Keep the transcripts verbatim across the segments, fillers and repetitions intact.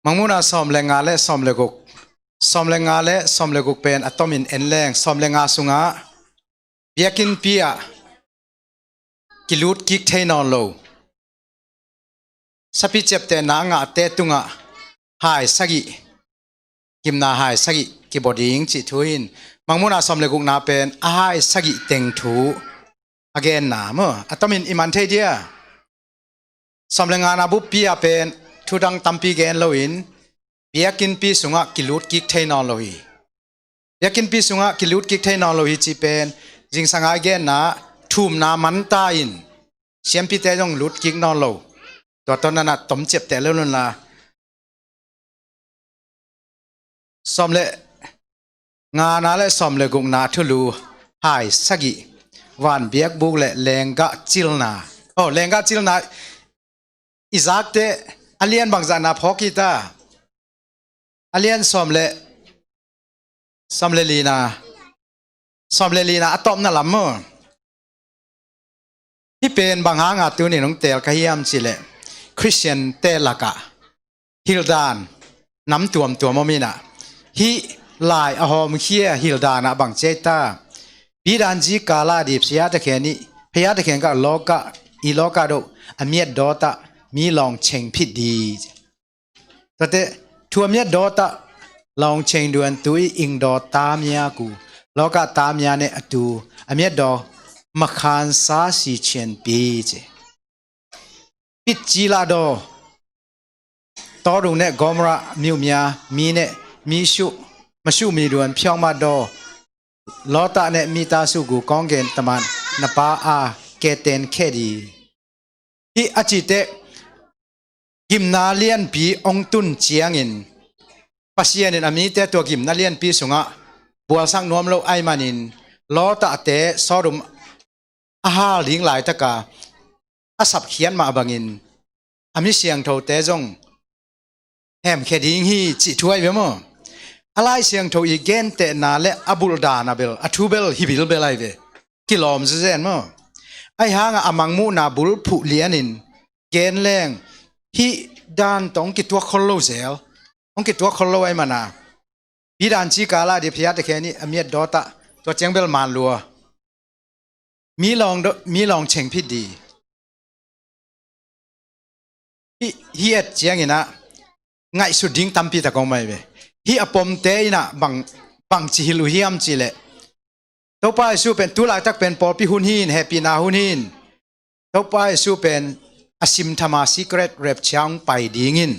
Mangmuhna sawm le nga le sawm le guk. Sawm le nga le sawm le guk pen a tomin en leng, sawm le nga sungah biakinnpi ah kilut kik thei nawn lo, sapi ciaptehna a ngahte tungah hai sagih, gimna hai sagih kibua ding cih thu in, Mangmuhna sawm le gukna pen a hai sagih teng thu a genna maw, a tomin i man thei dia. Sawm le ngana buppi ah pen thu dang tampi gen loin, biakinnpi sungah kilut kik thei nawn lo hi. Biakinnpi sungah kilut kik thei nawn lo hi cih pen zingsang a i genna thumna manta in siampite zong lut kik nawn lo. Tua tawh nana tom ciapteh lo nunla. Sawm le ngana le sawm le gukna thulu hai sagih, van biakbuk le lenggah cilna. Oh, lenggah cilna i zakte a lian bangzahna phawk hi ta. A lian sawm le, sawm le lina, sawm le lina a tawpna lam maw. Hih pen bang hanga tunin hong teel ka hiam cihleh, Khristiante lakah hildan nam tuamtuam om inah, hih lai a hawmkhia hildanah bang ci ai ta? Bidan zi kala di phia takhen ih, phia takhen kah lawkah, i lawkah doh a miat dawtah mi lawng cheng phit di. Tuate, thu a miat dawtah lawng cheng duan tu ih ing daw tamia ku, lawkah tamia ne a tu a miat daw makhansa si chianpi ci. Pitci lah daw, tawdung ne Gomorrah miumia mi ne mi suh, masuh mi duan phiawngmah daw, lawtah ne mi ta suh gu kawnggen taman na pa a keten khe di. Hih a cite gimna lianpi ong tun ciangin Pasian in a mite tua gimna lianpi sungah bualsak nuam lo ai manin, lawtahte Sodom a hal ding laitaka a sapkhiat mah bangin a mi siangthote zong hemkhia ding hi cih thu ai ve maw? A Lai Siangtho i gentehna le a bulhdana bel, a thu bel hi bilbel ai ve. Kilawm zezen maw? Ai hanga a Mangmuhna bulphuh lianin gen leng hih dan tawh hong kituak khol lo zel, hong kituak khol lo ai mana. Bidan ci kala di phia takhen ih a miat dawtah tua ciang bel man lua. Mi lawng, mi lawng cheng phit di. Hih, hih et cianginah ngaihsut ding tampi tak om ai ve. Hih a pomte inah bang, bang ci hilh uh hiam cihleh, Topa Jesu pen tu laitak pen pawlpi hun hin, hehpihna hun hin, Topa Jesu pen a simthama secret rapture hong pai dingin,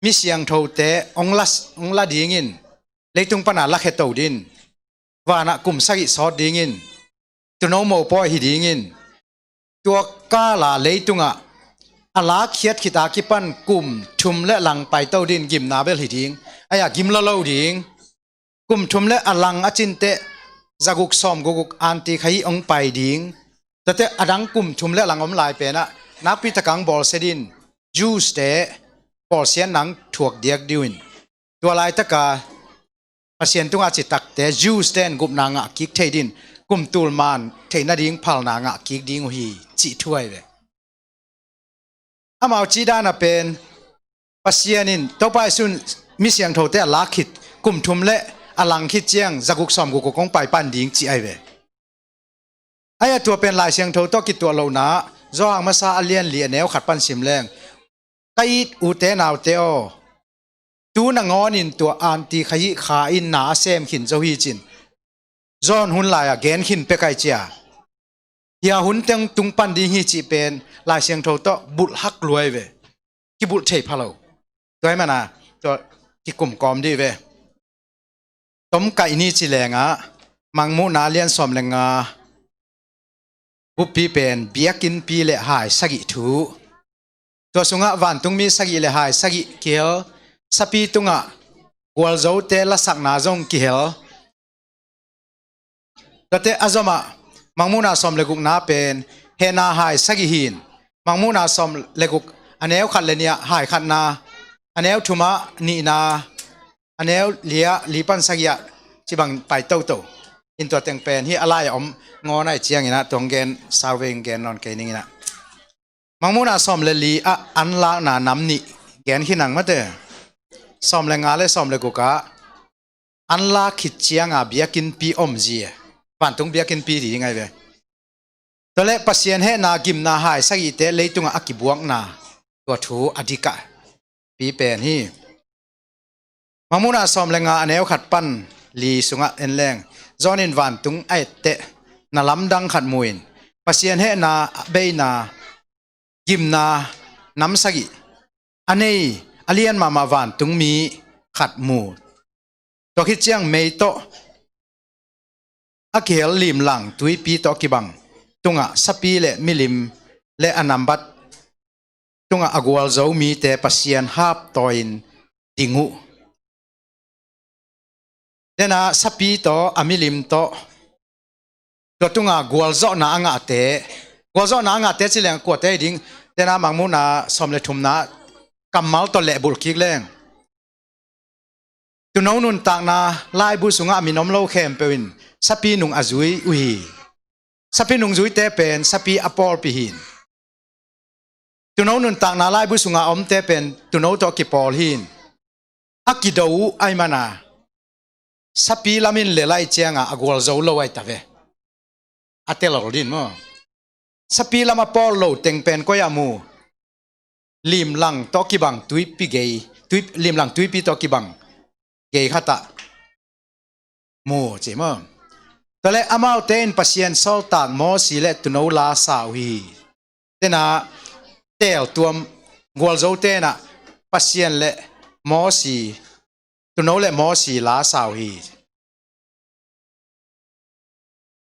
mi siangthote hong la, hong la dingin, leitung pana lakhia to din, vanah kum sagih sawt dingin, tuuno mopawi hi dingin, tua kala leitungah a lakkhiat khita kipan kum thum le lang paito din gimna bel hi ding. Aia gim lolo ding. Kum thum le a lang a cinteh zaguk sawm guguk anti kha hih hong pai ding. Tuate a dang kum thum le lang om lai penah nakpi takang bawlsia din Jews te bawlsiatna thuak diak diuhin, tua laitaka Pasian tunga citakte Jews ten gupna ngah kik thei din, kum tul man theih nading phalna ngah kik ding uh hi cih thu ai ve. Amau cih dana pen Pasian in Topa Jesu in mi siangthote a lak khit, kum thum le a lang khit ciang zaguk sawm guk kong pai pan ding cih ai ve. Aia tua pen Lai Siangtho tawh kituah lohna, Johan masa a lian li a neu khat pan sim leng, ka it ute naute aw, tu nangawnin tua anti kha hih kha in na a sem khin zo hi cin, John hun lai-ah gen khin pek ai cia. Hia hun teng tung pan ding hi cih pen Lai Siangtho tawh bulh hak luai ve. Kibulh thei pha lo. Tua hi mana tua kikum kawm dih ve. Tom kaih ni ci lengah Mangmuhna lian sawm le nga buppi pen biakinnpi le hai sagih thu. Tua sungah vantungmi sagih le hai sagih kihel, sapi tungah gualzote lasakna zong kihel. Tuate a zomah Mangmuhna sawm le gukna pen hehna hai sagih hin, Mangmuhna sawm le guk a neu khat le nih-ah hai khatna, a neu thumah nihna, a neu li-ah li pan sagih-ah cibang pai toto. In tua teng pen hih a lai-ah om ngawn ai cianginah tua hong gen sau ve, hong gen nawn kei ninginah. Mangmuhna sawm le li ah anlakna nam nih gen khin ang mate. sawm le nga le sawm le guk ah an lak khit cianga biakinnpi omzia, vantung biakinnpi ding ahi ve. Tua leh Pasian hehna gimna hai sagihte leitungah a kibuakna, tua thu a dikah pi pen hi. Mangmuhna sawm le nga a neu khat pan li sungah en leng, John in vantung a etteh na lamdang khat mu in, Pasian hehna a beina gimna nam sagih a nei a lian mahmah vantungmi khat mu. Tua khit ciang mei tawh a kihel limlang tuipi tawh kibang tungah sapi le milim le a nambat tungah a gualzo mite Pasian haptawi-in ding uh. Dena sapi tawh a milim tawh tua tunga gualzawhna a ngahte, gualzawhna a ngahte ci leng kuate hi ding? Dena Mangmuhna sawm le thumna kammal tawh lehbulh kik leng, tuuno nuntakna laibu sungah a min om lo khempeuh in sapi nung a zui uh hi. Sapi nungzuite pen sapi a pawlpi hi. Tuuno nuntakna laibu sunga omte pen tuuno tawh kipawl hi. A kido uh ahih mana sapi lamin le lai cianga a gualzo lo ahi ta ve. A telol din maw? Sapi lam a pawl lo teng pen koi-ah mu? Limlang tawh kibang tuipi gei, tui, limlang tuipi tawh kibang gei khatah mu ci maw? Tua leh amaute in Pasian sawltak Mosi le tuuno la sa uh hi. Tena teltuam gualzo tenah Pasian le Mosi, tuuno le Mosi la sa uh hi.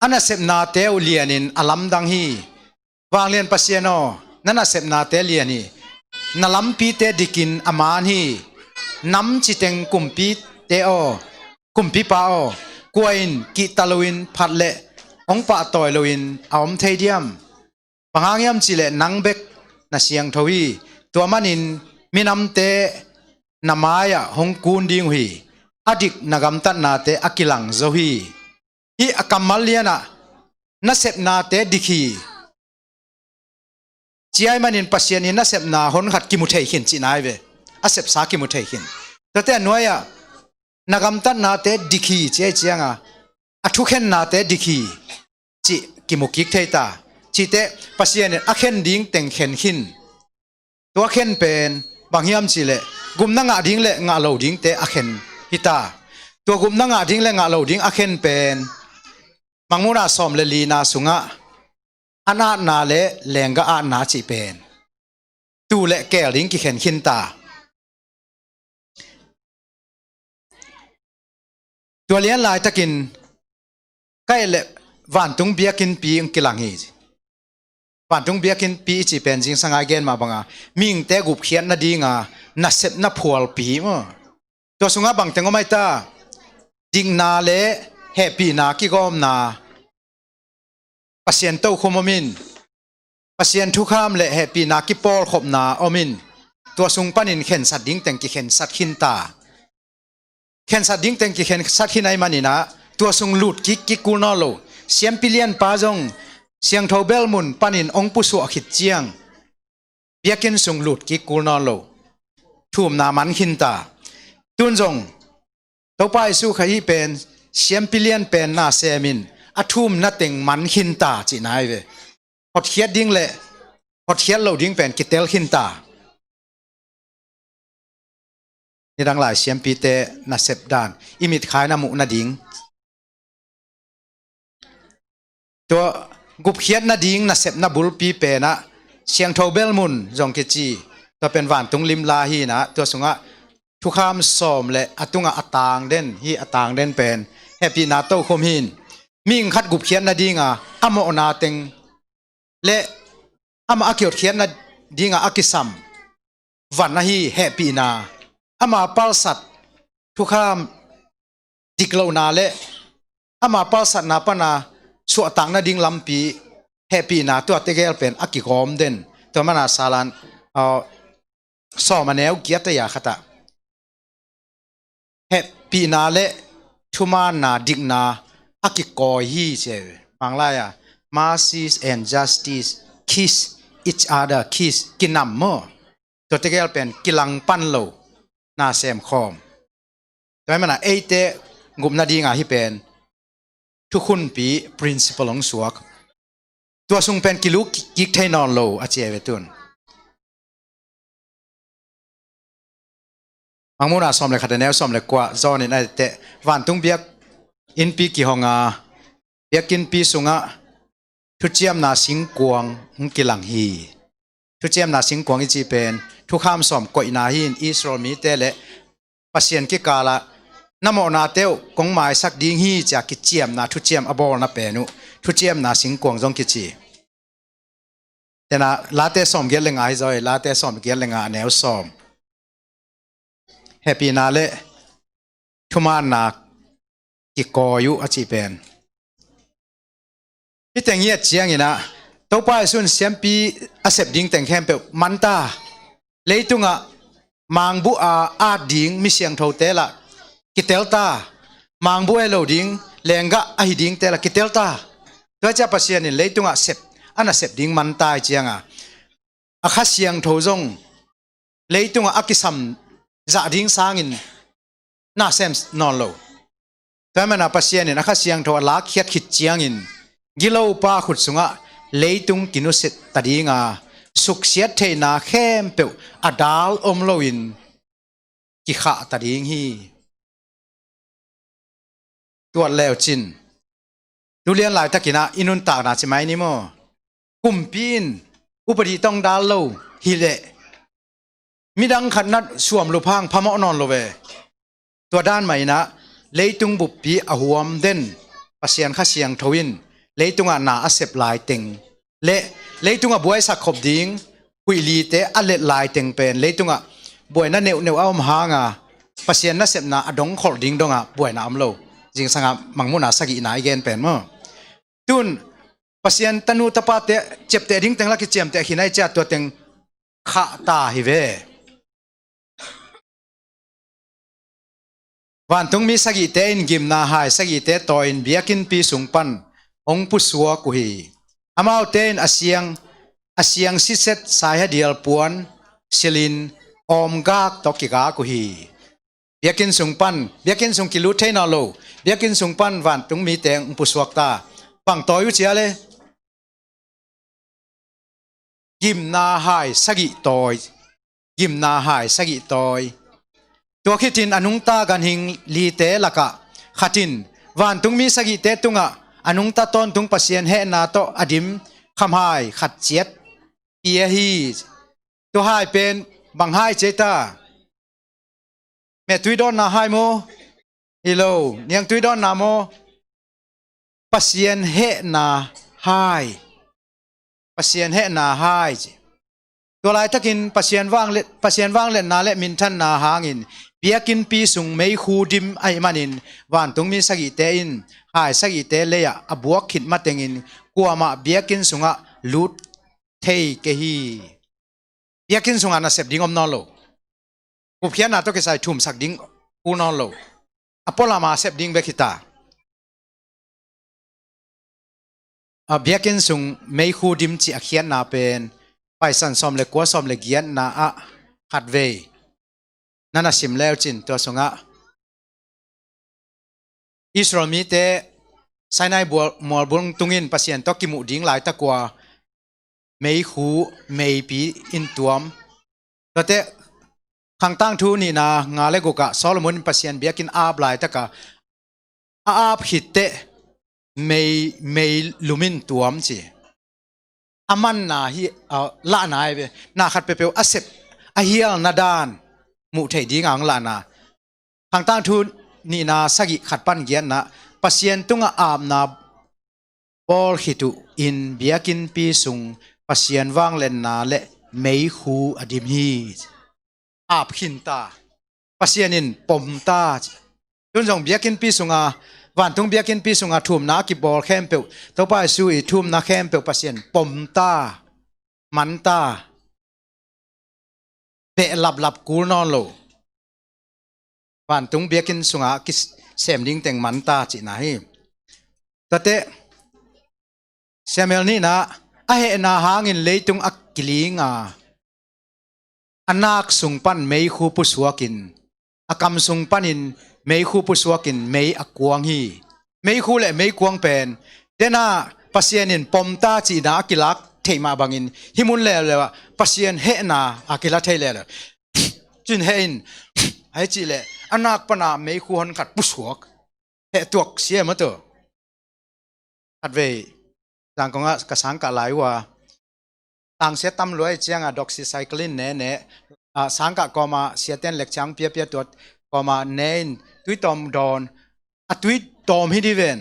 A nasepnate uh lianin a lamdang hi. Vanglian Pasian aw, na nasepnate lian hi. Na lampite dikin a man hi. Nam citeng kumpite aw, kumpipa aw, kua in kihta loin phat le hong pahtawi loin a om thei diam? Bang hang hiam cihleh nang bek na siangtho hi. Tua manin minamte na mai-ah hong kun ding uh hi. A dik na gamtatnate a kilang zo hi. Hih a kammal lianah nasepnate dik hi. Ci ahih manin Pasian in nasepna hon khat kimu thei khin cihna ahi ve. A sepsa kimu thei khin. Tuate a nuai-ah na gamtatnate dik hi ci ahih cianga a thukhennate dik hi cih kimu kik thei ta. Cihte Pasian in a khen ding teng khen khin. Tua khen pen bang hiam cihleh gupna ngah ding le ngah lo dingte a khen hi ta. Tua gupna ngah ding le ngah lo ding a khen pen Mangmuhna sawm le lina sungah an atna le leenggah atna cih pen tuu le keel ding kikhen khin ta. Tua lian laitakin ka et leh vantung biakinnpi hong kilang hi. Vantung biakinnpi i cih pen zingsang a i gen mah banga mihingte gupkhiat nadinga nasepna phualpi maw? Tua sungah bangteng om ahi ta? Dikna le hehpihna kigawmna, Pasian tokhom om in, Pasian thukham le hehpihna kipawlkhopna om in, tua sung panin khensat dingteng kikhensat khin ta. Khensat dingteng kikhensat khin ahih maninah tua sung lut kik kik kul nawn lo. Siampi lianpa zong siangtho bel mun panin hong pusuah khit ciang biakinn sung lut kik kul nawn lo. Thumna man khin ta. Tun zong Topa Jesu Khazih pen siampi lian pen na semin a thumna teng man khin ta cihna ahi ve. Hotkhiat ding le hotkhiat lo ding pen kitel khin ta. Nidang lai siampite nasep dan i mitkhaina muh nading, tua gupkhiat nading nasepna bulpi penah siangtho bel mun zong kici. Tua pen vantung limla hinah tua sungah thukham sawm le a tungah a tangden hi. A tangden pen hehpihna tokhom hin. Mihing khat gupkhiat nadinga a mawhna teng le amah a kihotkhiat nadinga a kisam van ahi hehpihna. Ama palsat thukham diklohna le ama palsatna pana suahtak nading lampi hehpihna tuate gel pen a kigawm den. Tua mana Salan, uh, sawm a neu giat a ya khatah hehpihna le thumaanna dikna a kikawi hi ci. Manglai-a mercy and justice kiss each other, kiss, kinam maw? Tuate gel pen kilang pan lo. na sem khawm. Tua ahih manin eite gupna dingah hih pen thukhunpi principle hong suak. Tua sung pen kilu kik thei nawn lo a ci hi ve tun. Mangmuhna sawm le khat a neu sawm le kua, John in a teh, vantung biakinnpi kihong a, biakinnpi sungah thuciamna singkuang hong kilang hi. Thuciamna singkuang i cih pen thukham sawm koihna hi in, Israel mite le Pasian kikalah na mawhnate uh kong maisak ding hi ci-a kiciamna thuciam a bawlna pen uh thuciamna singkuang zong kici. Tena Late sawm giat le nga hi zaw hi, Late sawm giat le nga a neu sawm. Hehpihna le thumaanna kikawi uh a cih pen. Hih teng i et ciangin ah, Topa Jesu in siampi a sep ding teng khempeuh man ta. Leitungah mangbuh a at ding mi siangthote lah kitel ta. Mangbuh a hi lo ding, lenggah ahi dingte lah kitel ta. Tua ciang Pasian in leitungah sep, a na sep ding man ta hi ciangah, a Kha Siangtho zong leitungah a kisam zah ding sangin na sem nawn lo. Tua ahih manin Pasian in a Kha Siangtho a lakkhiat khit ciangin, gilopa khut sungah leitung kinusia ta ding a, suksiat theihna khempeuh a dal om loin kikhah ta ding hi. Tuat leu cin, tu lian laitakin ah i nuntakna ci mai ni maw? Kumpi in upadi tawh dal lo hi leh, midang khat na suam lup hang phamawh nawn lo ve. Tua dan mah in ah, leitung buppi a huam den Pasian Kha Siangtho in leitungah na a sep lai teng le leitungah buaisak khop ding huih lite a let lai teng pen leitungah buaina neuhneuh a om hang a, Pasian nasepna a dongkholh ding dongah buaina om lo. Zingsangah Mangmuhna sagihna i gen pen maw? Tun Pasian tanu tapate ciapteh ding teng lah kiciamteh khin ahih ciang tua teng khah ta hi ve. Vantungmi sagihte in gimna hai sagihte tawi-in biakinnpi sung pan hong pusuak uh hi. Amaute in a siang, a siang siset saihadial puan silhin awmgak tawh kigak uh hi. Biakinn sung pan, biakinn sung kilut thei nawn lo, biakinn sung pan vantungmite hong pusuak ta. Bang tawi uh cia le? Gimna hai sagih tawi. Gimna hai sagih tawi. Tua khitin a nungta ganhing lite lakah khat in vantungmi sagihte tungah a nungta tawntung Pasian hehna tawh a dim khamhai khat ciat pia hi. Tua hai pen bang hai ci ei ta? Mehtui dawnna hai maw? Hi lo, niangtui dawnna maw? Pasian hehna hai. Pasian hehna hai ci. Tua laitakin Pasian vanglet, Pasian vangletna le minthanna hangin biakinnpi sung meikhu dim ahih manin vantungmi sagihte in hai sagihte lei-ah a buak khit matengin kuamah biakinn sungah lut thei kei hi. Biakinn sungah nasep ding om nawn lo. Gupkhiatna tawh kisai thumsak ding kul nawn lo. A pualam a sep ding bek hi ta. A biakinn sung meikhu dim cih a khiatna pen Paisan sawm le kua, sawm le giatna ah khatvei na na sim leu cin, tua sungah Israel mite Sinai bual, mualbung tungin Pasian tawh kimuh ding laitak ua meikhu, meipi in tuam. Tuate Khangtangthu nihna nga le gukah Solomon in Pasian biakinn ap laitaka a ap khitteh mei, mei lum in tuam ci. A manna hi, a, lahna hi ve. Na khat peuhpeuh a sep, a hialna dan muh theih dingah hong lahna. Khangtangthu nihna sagih khat pan giatna, Pasian tungah apna bawl khit uh in biakinnpi sung Pasian vangliatna le meikhu a dim hi. Ap khin ta. Pasian in pom ta. Tun zong biakinnpi sunga, vantung biakinnpi sunga thumna a kibawl khempeuh, Topa Jesu i thumna khempeuh Pasian pom ta, man ta. Beh laplap kul nawn lo. Vantung biakinn sunga kisem ding teng man ta cihna hi. Tuate, Samuel nihna, a hehna hangin leitung a kiling a, a nak sung pan meikhu pusuakin a kam sung panin meikhu pusuakin mei a kuang hi. Meikhu le meikuang pen, dena Pasian in pom ta cihna a kilak theih mah bangin, hih mun leuleu ah Pasian hehna a kila thei leuleu. Cin heh in, ahi cih leh, a nak pana meikhu hon khat pusuak. Heh tuak siam a tu. Khatvei, Zangkong ah ka sangkah lai uh a, tangsia tam luai ciangah doxycycline ne ne, ah, sangkah kawma siaten lekciang piapia tuat kawma ne in tui tawm dawn, a tui tawm hi di ven,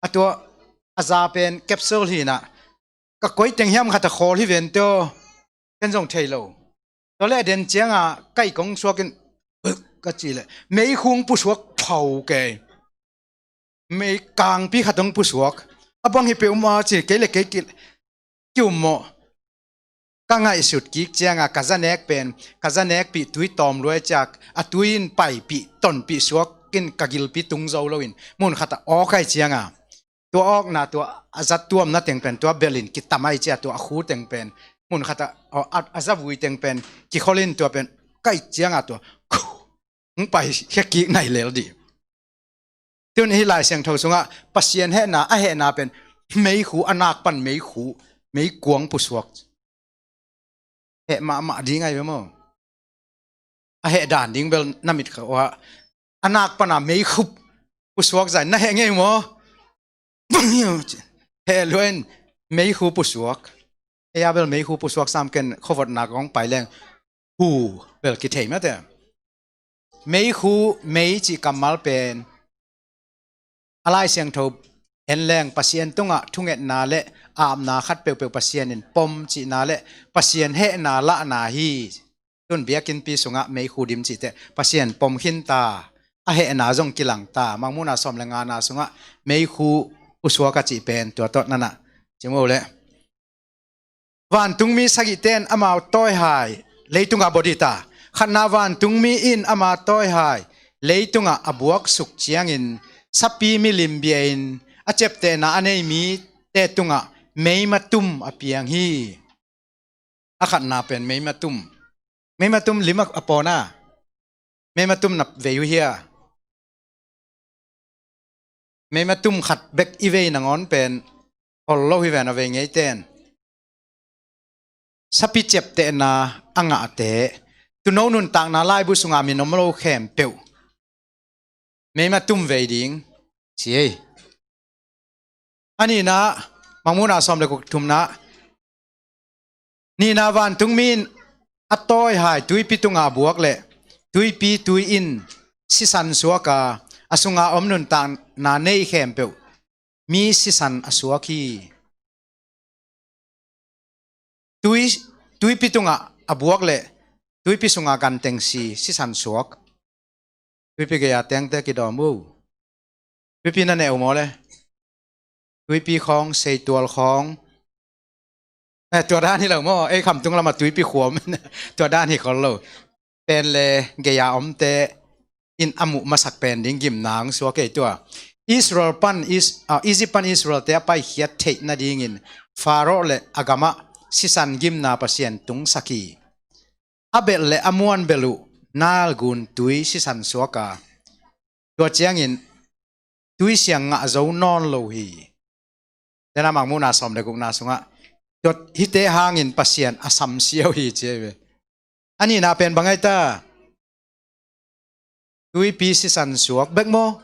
a tua a za pen capsule hi na, ka koi teng hiam khat a khawl hi ven teo, ken zong thei lo. Tua le den ciangah kai kong suakin ka ci le, meikhu pusuak phau kei. Mei kangpi khat hong pusuak. A bang hi peuhmah ci, kei le kei ki, ki um maw. Ka ngaihsut kik ciangah ka zanek pen, ka zanekpih tui tawm luai ciak, a tui in paipih, tonpih suakin ka gilpi tung zo loin, mun khat a awk ai ciangah. Tua awkna, tua a zat tuamna teng pen, tua belin kitam ai cia, tua a khu teng pen, mun khat a, a, a zavui teng pen, kikholin tua pen, kai ciangah tua, hong pai hia kik nai lel di. Tun hih Lai Siangtho sungah Pasian hehna, a hehna pen meikhu, a nak pan meikhu, meikuang pusuak. Heh mahmah ding ai ve maw. A heh dan ding bel na mit kha uh a. A nak pana meikhu pusuak zai na heh ngei maw. Heh luain meikhu pusuak. Ei a bel meikhu pusuak sam ken khuavotna kong pai leng. Hu bel kithei mate. Meikhu, mei cih kammal pen a Lai Siangtho en leng Pasian tungah thungetna le apna khat peuhpeuh Pasian in pom cihna le Pasian hehna lahna hi. Tun biakinnpi sungah meikhu dim cihte Pasian pom khin ta, a hehna zong kilang ta. Mangmuhna sawm le ngana sungah meikhu pusuak a cih pen tua tawh nanah cim uh le. Vantungmi sagihte in amau tawihai leitungah bawdita. Khatna vantungmi in ama tawihai leitungah a buaksuk ciangin sapi milim bia-in a ciaptehna a nei mite tungah meimatum a piang hi. A khatna pen meimatum. Meimatum lim a pawna. Meimatum na vei uh hia. Meimatum khat bek i vei nangawn pen ol lo hi ven a vei ngeiten. Sapi ciaptehna a ngahte, tuuno nuntakna laibu sungah min om lo khempeuh meimatum vei ding ci ei. A nihna, Mangmuhna sawm le guk thumna. Nihna vantungmi in a tawihai tuipi tungah a buak le tuipi tui in sisan suak a, a sunga om nuntakna nei khempeuh mi sisan a suak hi. Tui, tuipi tungah a buak le tuipi sunga ganteng si sisan suak. Tuipi gei-a tengte kidawm uh. Tuipi na neh uh maw le? Tuipi khawng, seitual khawng. Eh, tua dan hi lo maw? Ei khamtung lamah tuipi khuam. Tua dan hi khol lo. Pen le gei-a omte in a muh masak pen ding gimna hong suak ei tua. Israel pan Is-, ah, Egypt pan Israel-te a paikhiat theih nadingin Pharaoh le a gamah sisan gimna Pasian tungsak hi. A belh le a muan belh uh Nile gun tui sisan suak a, tua ciangin tui siang ngah zo nawn lo hi. Tena Mangmuhna sawm le gukna sungah tua hihte hangin Pasian a samsiau hi ci ei ve. A nihna pen bang ai ta? Tuipi sisan suak bek maw?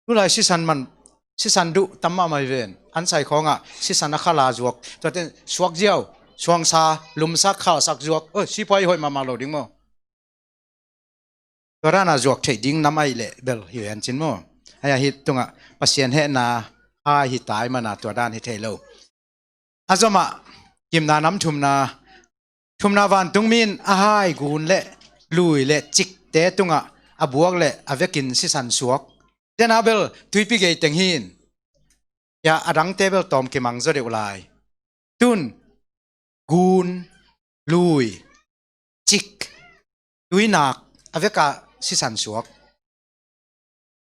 Tulai sisan man, sisan duh tam mahmah hi ven. An sai khawngah sisan a khala zuak, tuate suak ziau, suangsa, lumsak, khalsak zuak. Oi, sipuai hoih mahmah lo ding maw? Tua dana zuak theih ding nam aih leh bel hi ven cin maw? Aia hih tungah Pasian hehna hai hi tai mana tua dan hi thei lo. A zomah kimna nam thumna, thumna vantungmi in a hai gun le lui le cikte tungah a buak le a vekin sisan suak. Tena bel tuipi gei teng hi in. Ya, a dangte bel tawm kimang zaw deuh lai. Tun gun, lui, cik, tuinak a veka sisan suak.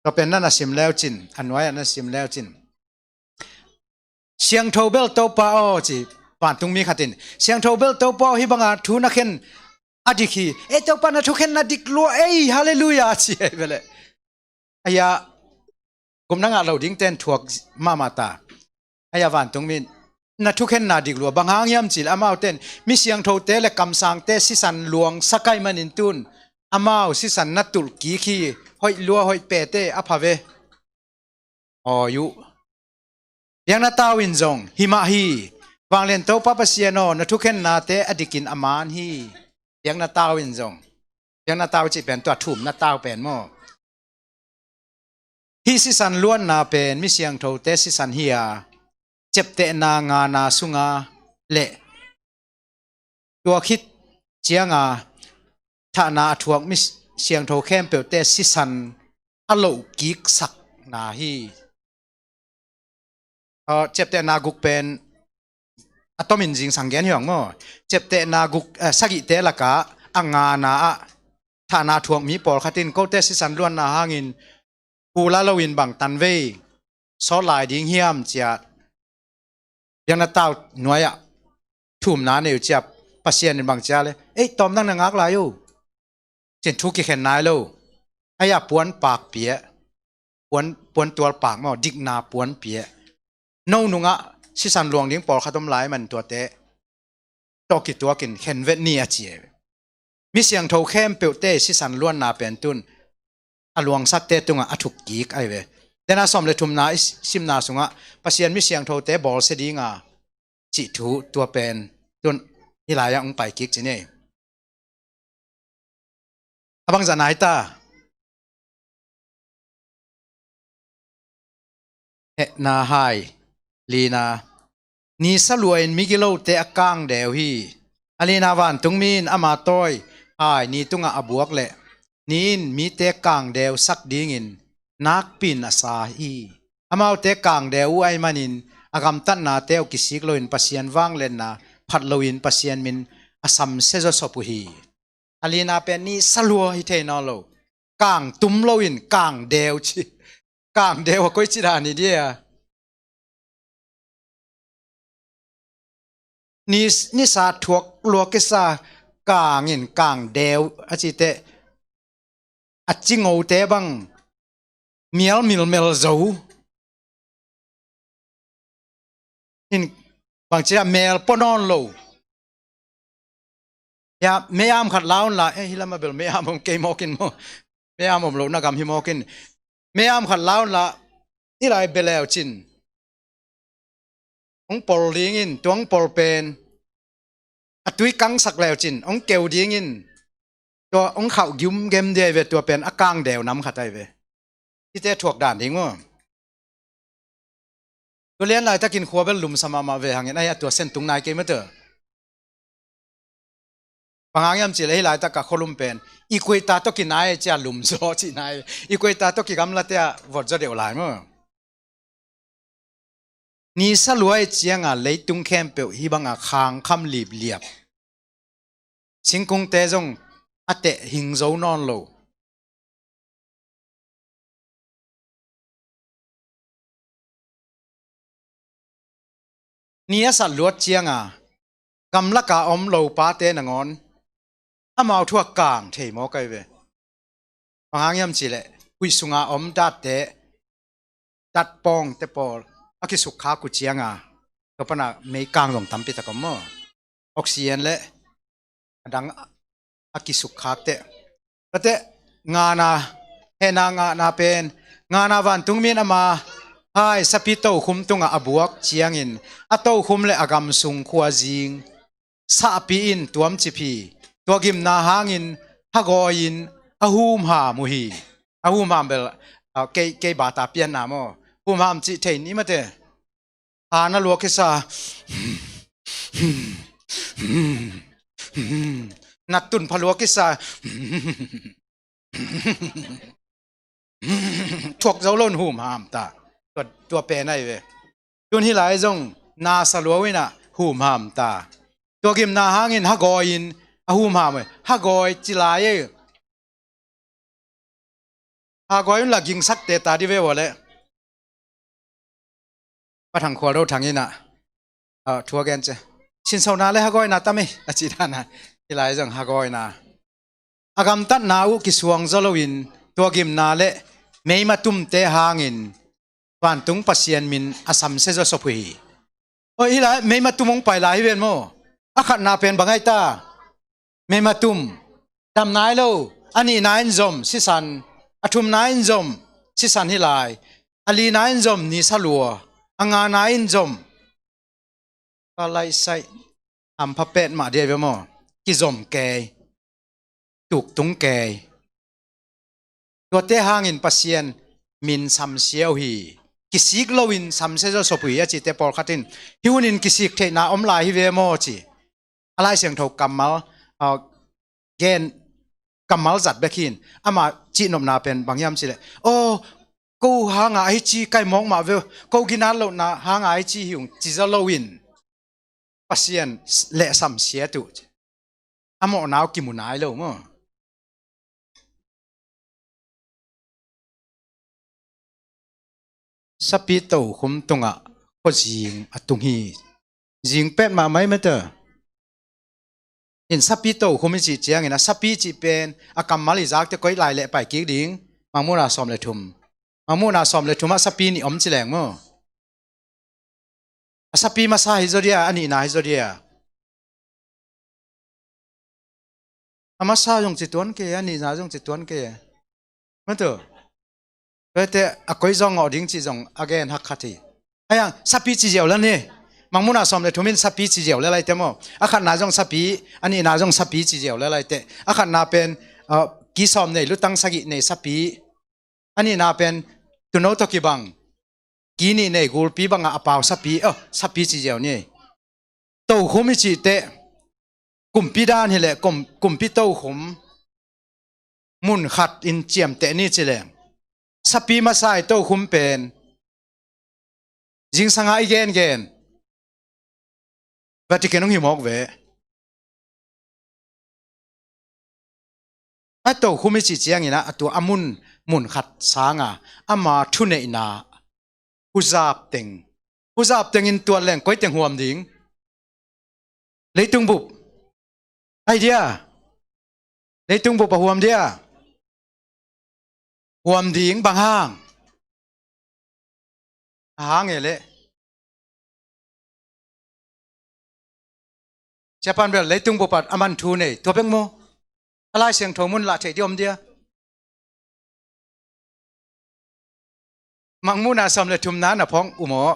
Tua pen na na sim leucin, a nuai-ah na sim leucin. Siangtho bel Topa aw ci, vantungmi khatin, Siangtho bel Topa aw, hih banga thu na khen A dik hi. Ei Topa, na thukhenna dik lua ei, halleluiah ci ei ve leh. Ahi a, gupna ngah lo ding ten thuak mahmah ta. Ahi a, vantungmi in na thukhenna dik lua, bang hang hiam cih leh amau ten mi siangthote le kamsangte sisan luangsak ahih manin tun amau sisan na tulh kik hi. Hoih lua hoih pete a pha ve. Awi uh. Biakna tau in zong hi mah hi. Vanglian Topa Pasian aw, na thukhennate a dikin a man hi. Biakna tau in zong. Biakna tau cih pen tua thumna tau pen maw? Hih sisan luanna pen mi siangthote sisan hi a, ciaptehna ngana sunga le tua khit cianga thahna a thuak mi siangtho khempeuhte sisan a lohkik sakna hi. Aw, ciaptehna guk pen a tomin zingsang gen hi ung maw? Ciaptehna guk, eh, sagihte lakah a ngana ah thahna thuak mi pawlkhat in kote sisan luanna hangin pula loin bang tanvei sawt lai ding hiam ci-a biakna tau nuai-ah thumna nei uh ci-a Pasian in bang ci-a le, ei, tawm dang na ngak lai uh. Cin thu kikhen nai lo. Ahi a, puanpak pia. Puan, puantual pak maw, dikna puan pia. No nungah sisan luang ding pawlkhat om lai man tuate tawh kituakin khen vet ni a ci ei. Mi siangtho khempeuhte sisan luanna pen tun a luangsakte tungah a thukkik ahi ve. Dena sawm le thumna i simna sungah Pasian mi siangthote bawlsia dinga cih thu tua pen tun hih lai-ah hong paikik ci ni. A bangzah nai ta? Hehna hai, lina. Ni salua in migilote a kangdeu hi. A lina, vantungmi in ama tawi hai ni tungah a buak leh ni in mite kangdeu sak dingin nakpi in a sa hi. Amaute kangdeu uh ahih manin a gamtatnate uh kisik loin Pasian vangliatna phat loin Pasian min a samsia zawsop uh hi. A lina pen ni salua hi thei nawn lo. Kang tum loin kangdeu ci. Kangdeu a koici dan hi dia? Ni, nisa thuak lua kisa, kangin kangdeu a cite a cingote bang mial milmel zo. In bangci a mel pua nawn lo. Ya, meyam khat la un la, eh, hih lamah bel meyam om kei mawk in maw. Meyam om lo na gam hi mawk in. Meyam khat la un la, hih lai bia leu cin hong pol dingin, tua hong pol pen a tui kangsak leu cin hong keu dingin, tua hong khauh gimgem ding ahi ve, tua pen a kangdeu nam khat ahi ve. Hihte thuak dan ding uh. Tua lian laitakin khua bel lumsa mahmah ve hangin, ahi a, tua sen tung nai kei mate. Bang hang hiam cih leh hih laitak a khualum pen equator tawh kinai cia lum zaw cih nai. Equator tawh kigamlate ah vot zaw deuh lai maw? Ni salua i cianga leitung khempeuh hih banga khangkham lipliap. Singkungte zong a teh hing zo nawn lo. Ni a sat luat cianga gamlaka om lopate nangawn amau thu a kang thei mawk ahi ve. Bang hang hiam cih leh huih sunga om datte, datpawngte pawl a kisukkhak uh cianga tua pana meikang zong tampi tak om maw? Oxygen le a dang a kisukkhak teh. Tua teh, ngana, hehna ngana pen, ngana vantungmi in ama hai sapi tokhum tungah a buak ciangin a tokhum le a gamsung khuazing sahpi in tuamcip hi. Tua gimna hangin hagawi-in a humham uh hi. A humham bel, ah, kei, kei bata pianna maw? Humham cih thei ni mate. Ha na lua kisa. Na tun pha lua kisa. Thuak zo lo in humham ta. Tua, tua pen ahi ve. Tun hih lai zong na sa lua uh in a humham ta. Tua gimna hangin hagawi-in a humham uh hi. Hagawi ci lai e. Hagawi un la gingsakte ta di ve ua leh. Pa Thang Khual Do Thang in a, ah, thu a gen ci. Sinsona le hagawina tam e, a ci dan a. Hih lai zong hagawina. A gamtatna uh kisuang zaw loin tua gimna le meima tumte hangin vantung Pasian min a samsia zaw sop uh hi. Oi, hih lai meima tum hong pai lai hi ven maw? A khatna pen bang ai ta? Meima tum. Dam nai lo. A nihna in zom, sisan. A thumna in zom, sisan hih lai. A lina in zom, nisa lua. A ngana in zom. Ka laihsaih hampha petmah dia ve maw? Kizom kei. Tuktung kei. Tuate hangin Pasian min samsia uh hi. Kisik loin samsia zaw sop uh hi a cite pawlkhat in, hih hunin kisik theihna om lai hi ve maw ci. A Lai Siangtho kammal, ah, gen kammal zat bek hi in, ama cihnopna pen bang hiam cileh, aw, ko hanga ahi ci kai mawk mah ve, ko ginat lohna hanga ahi ci hi ung ci zaw loin Pasian lehsam siat uh. A mawhna uh kimu nai lo maw? Sapi tokhum tungah khuazing a tung hi. Zing pet mahmah hi mete. In sapi tokhum i cih ciangin a sapi cih pen a kammal i zakte koi lai leh pai kik ding? Mangmuhna sawm le thum. Mangmuhna sawm le thum ah sapi nih om ci leng maw? A sapi masa hi zaw dia, a nihna hi zaw dia? A masa zong ci tuan kei, a nihna zong ci tuan kei. Mate. Tuate a koi zong ngawh ding cih zong a gen hak khat hi. Aiang, sapi ci ziau la ni. Mangmuhna sawm le thum in sapi ci ziau le laite maw? A khatna zong sapi, a nihna zong sapi ci ziau le laite. A khatna pen, ah, ki sawm nei, lutang sagih nei sapi. A nihna pen tuuno tawh kibang, ki nih nei gulpi bangah a pau sapi, oh, sapi ci ziau ni. Tokhum i cih teh kumpi dan hileh kum, kumpi tokhum mun khat in ciamteh ni ci leng. Sapi masa i tokhum pen zingsanga i gengen Vatican hong hi mawk ve. A tokhum i cih ciangin ah, a tua a mun, mun khat sanga ama thuneihna huzap teng, huzap tengin tuat leng koi teng huam ding? Leitung bup. Ai dia? Leitung bup a huam dia? Huam ding, bang hang? A hang e leh. Siapan bel leitung bup ah a man thu nei, tua bek maw? A Lai Siangtho mun lah theih dia om dia? Mangmuhna sawm le thumna na phawng uh maw?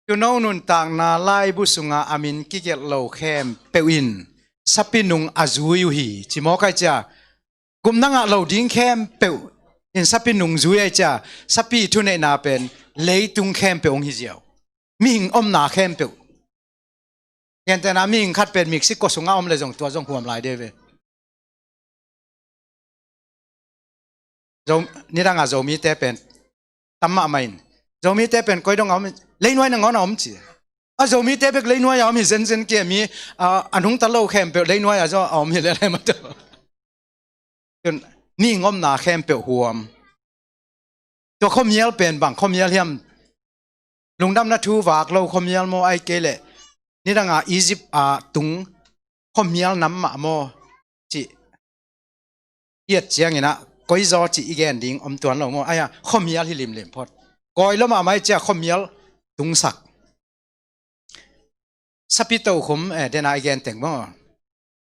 Tuuno nuntakna laibu sunga a min kigelh lo khempeuh in sapi nung a zui uh hi, ci mawk ai cia. Gupna ngah lo ding khempeuh in sapi nung zui ai cia. Sapi thuneihna pen leitung khempeuh hong hi ziau. Mihing omna khempeuh. Gentehna mihing khat pen Mexico sunga om le zong tua zong huam lai de ve. Zo, nidanga Zomite pen tam mahmah in. Zomite pen koi dong a om, leinuai nangawn a om ci. A Zomite bek leinuai a om hi zenzen kia mi, a, a nungta lo khempeuh leinuai a zaw a om hi lelai mah tawh. Tun, mihing omna khempeuh huam. Tua khuamial pen bang khuamial hiam? Lungdamna thu vak lo khuamial maw, ai kei leh nidanga Egypt a tung khuamial nam mah maw? Cih i et ciangin ah koi zaw cih i gen ding om tuan lo maw? Ai-a khuamial hi limlim phot. Kawi lo mahmah i cia khuamial tungsak. Sapi tokhum, eh, dena i gen teng maw?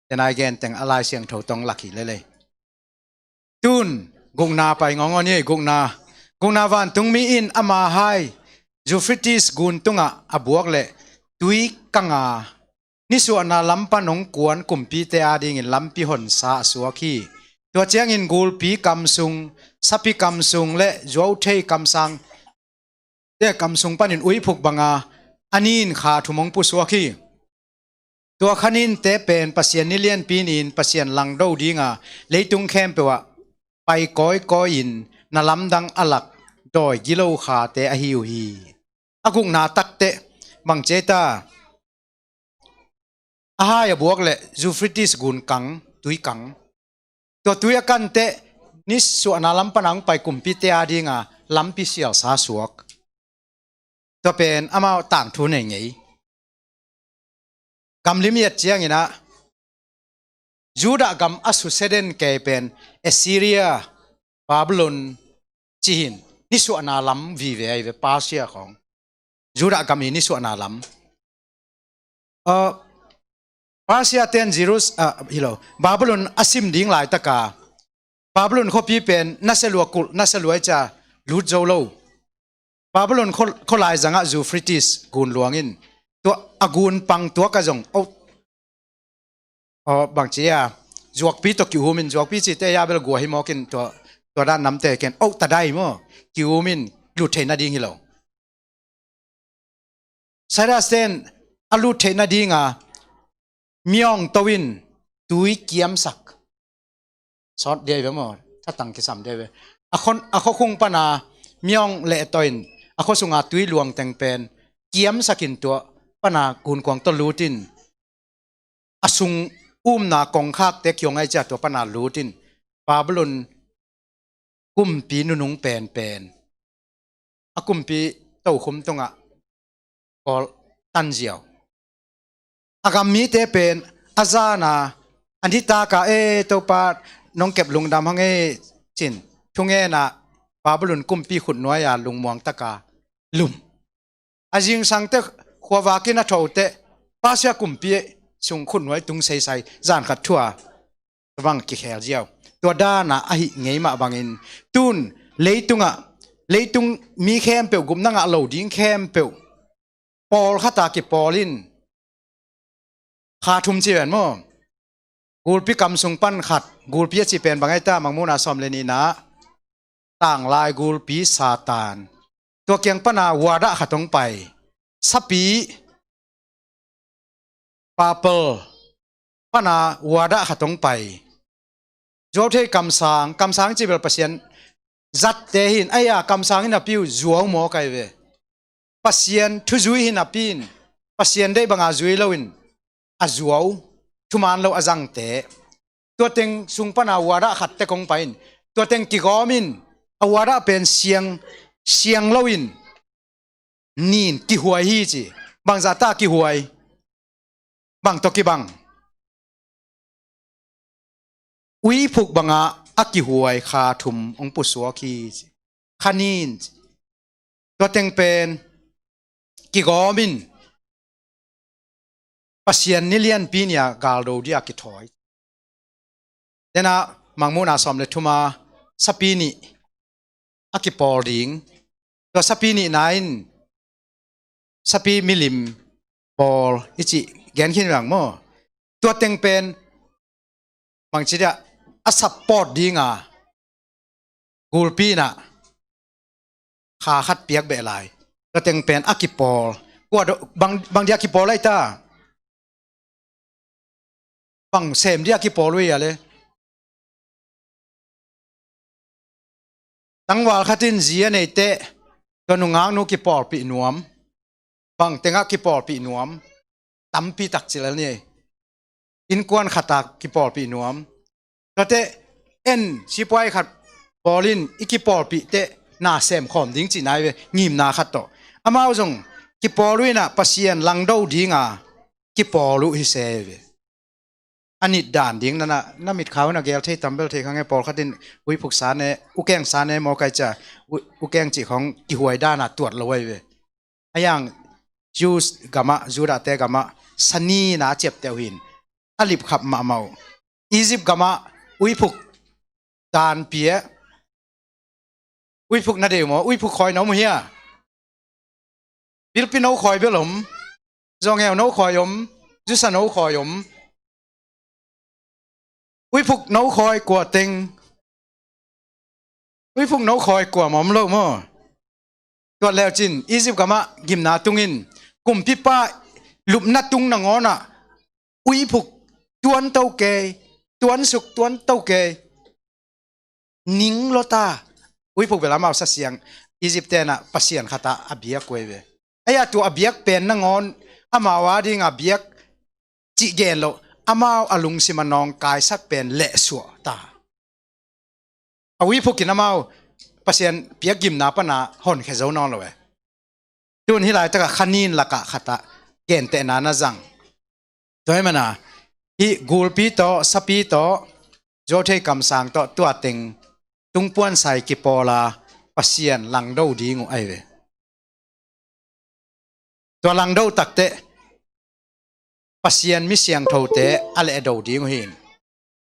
Dena i gen teng a Lai Siangtho tawh lak hi lelei. Tun, gukna pai ngawngawn hi, gukna. Gukna, vantungmi in ama hai Euphrates gun tungah a buak leh tui kanga nisuahna lam pan hong kuan kumpite adingin lampi honsa a suak hi. Tua ciangin gulpi kam sung, sapi kam sung le zuauthei kamsang te kam sung panin uiphuk banga a nin kha thum hong pusuak hi. Tua kha ninte pen Pasian ni lianpi ni-in Pasian langdo dinga leitung khempeuh ah pai kawikawi-in na lamdang a lak dawi gilo khate ahi uh hi. A gukna takteh bang ci ei ta? A hai a buak leh Euphrates gun kang, tui kang. Tua tui a kanteh nisuahna lam pana hong pai kumpite adinga lampi sialsa suak. Tua pen amau tangthu nei ngei. Gam lim i et ciangin ah Judah gam a susia den kei pen Assyria, Babylon cih in nisuahna lam vive ahi ve, Persia khawng. Judah gam i nisuahna lam. Uh, Persia ten Jerus-, uh, hi lo, Babylon a sim ding laitaka Babylon khuapi pen nasia lua kulh, nasia lua i cia lut zo lo. Babylon khua-, khualai zangah Euphrates gun luang in tua a gun pang tuak a zong, oh, oh, bangci a, zuakpi tawh ki-um in, zuakpi cihte a bel gua hi mawk in tua, tua dan namte ken, oh, tadai maw, ki-um in lut theih nading hi lo. Cyrus ten a lut theih nadinga miawng to in tui kiamsak. Sawt dia ve maw, thatang kisam dia ve. A khua, a khuakhung pana miawng leh to in a khua sunga tui luang teng pen kiamsak in tua pana gunkuang tawh lut in a sung umna kongkhakte kiang a i cia tua pana lut in Babylon kumpi nunung penpen a kumpi tokhum tungah kawl tan ziau. A gam mite pen a zana a nitaka, e, Topa nong kep lungdam hang e, cin thungena Babylon kumpi khutnuai-a lungmuang taka lum. A zingsangte khuavakin a thote Persia kumpi sung khutnuai tung seisai zan khat thua bang kikhel ziau. Tua dana ahi ngei mah bangin tun leitungah, leitung mi khempeuh gupna ngah lo ding khempeuh pawlkhata kipawl in kha thum ci ven maw? Gulpi kam sung pan khat, gulpi a ci pen bang ai ta, Mangmuhna sawm le nihna, tanglai gulpi Satan. Tua kiang pana wardah khat hong pai. Sapi papal pana wardah khat hong pai. Zuauthei kamsang, kamsang ci bel Pasian zatte hin, ai-a kamsang in a piu zuau maw kai ve. Pasian thuzui hi napi in, Pasian deih banga zui loin a zuau, thuman lo a zangte. Tua teng sung pana wardah khat tek hong pai in, tua teng kigawm in, a wardah pen siang, siang loin nin kihuai hi ci. Bangzahta kihuai? Bang tawh kibang? Uiphuk banga a kihuai kha thum hong pusuak hi ci. Kha nin ci. Tua teng pen kigawm in Pasian ni lianpi nia galdo dia kithawi. Tena Mangmuhna sawm le thuma sapi nih a kipawl ding. Tua sapi nihna in sapi milim pawl i cih gen khin vang maw? Tua teng pen bangci dia a support dinga gulpi inah kha khat piak beh lai. Tua teng pen a kipawl. Kua do, bang, bang dia kipawl lai ta? Bang sem dia kipawl uh hi a le? Tangval khat in zi a neite tua nungaknu kipawlpih nuam. Bang tengah kipawlpih nuam? Tampi tak ci lel ni. Innkuan khatah kipawlpih nuam. Tuate en sipuai khat pawl in i kipawlpih teh na sem khawm ding cihna hi ve, ngimna khat tawh. Amau zong kipawl uh inah Pasian langdo dinga kipawl uh hi se hi ve. A nit dan ding nana, na mitkhau na gel thei tambel thei khange, pawlkhat in uiphuk sa ne, ukeng sa ne maw kai cia, u-, ukeng cih khawng kihuai dana tuat lo ahi ve. A yang Jews gamah, Judah te gamah sanina a ciapteh uh hin a lipkhap mahmah uh. Egypt gamah uiphuk dan pia, uiphuk na dei uh maw? Uiphuk khawi na om uh hia? Bilpi no khawi bel om, zawngeu no khawi om, zusa no khawi om. Uiphuk no khawi kua teng? Uiphuk no khawi kua mawm lo maw? Tuat leucin Egypt gamah gimna tungin kumpipa lupna tung nangawnah uiphuk tuan to kei, tuansuk tuan to kei. Ning lota uiphuk bel amau sa siang, Egypt tenah pasian khatah a biak uh ahi ve. Ahi a tua a biak pen nangawn amau a ding a biak cih gen loh, amau a lungsim a nawngkaisak pen lehsuah ta. A uiphuk in amau Pasian piak gimna pana honkhia zo nawn lo e. Tun hih laitakah khanin lakah khatah gentehna na zang. Tua hi mana, hih gulpi tawh, sapi tawh, zuauthei kamsang tawh, tua teng tungpuan sai kipawl a, Pasian langdo ding uh ahi ve. Tua langdo takteh Pasian mi siangthote a lehdo ding uh hi.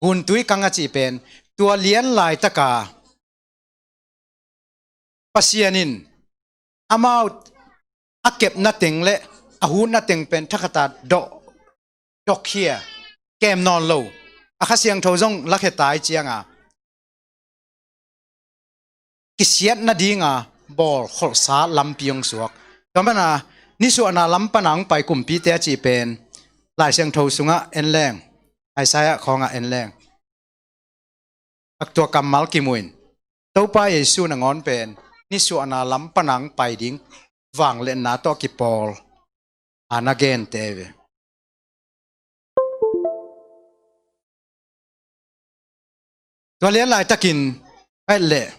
Guntui kang a cih pen tua lian laitaka Pasian in amau a kepna teng le a hutna teng pen thakhata dawh, dawhkhia, kem nawn lo, a Kha Siangtho zong lakhia tai cianga kisiat nadinga bawl kholhsa lampi hong suak. Tua mana nisuahna lam pana hong pai kumpite a cih pen Lai Siangtho sungah en leng, Isaiah khawngah en leng, a tua kammal kimu in, Topa Jesu nangawn pen nisuahna lam pana hong pai ding vangliatna tawh kipawl a na gente ve. Tua lian laitakin, et leh,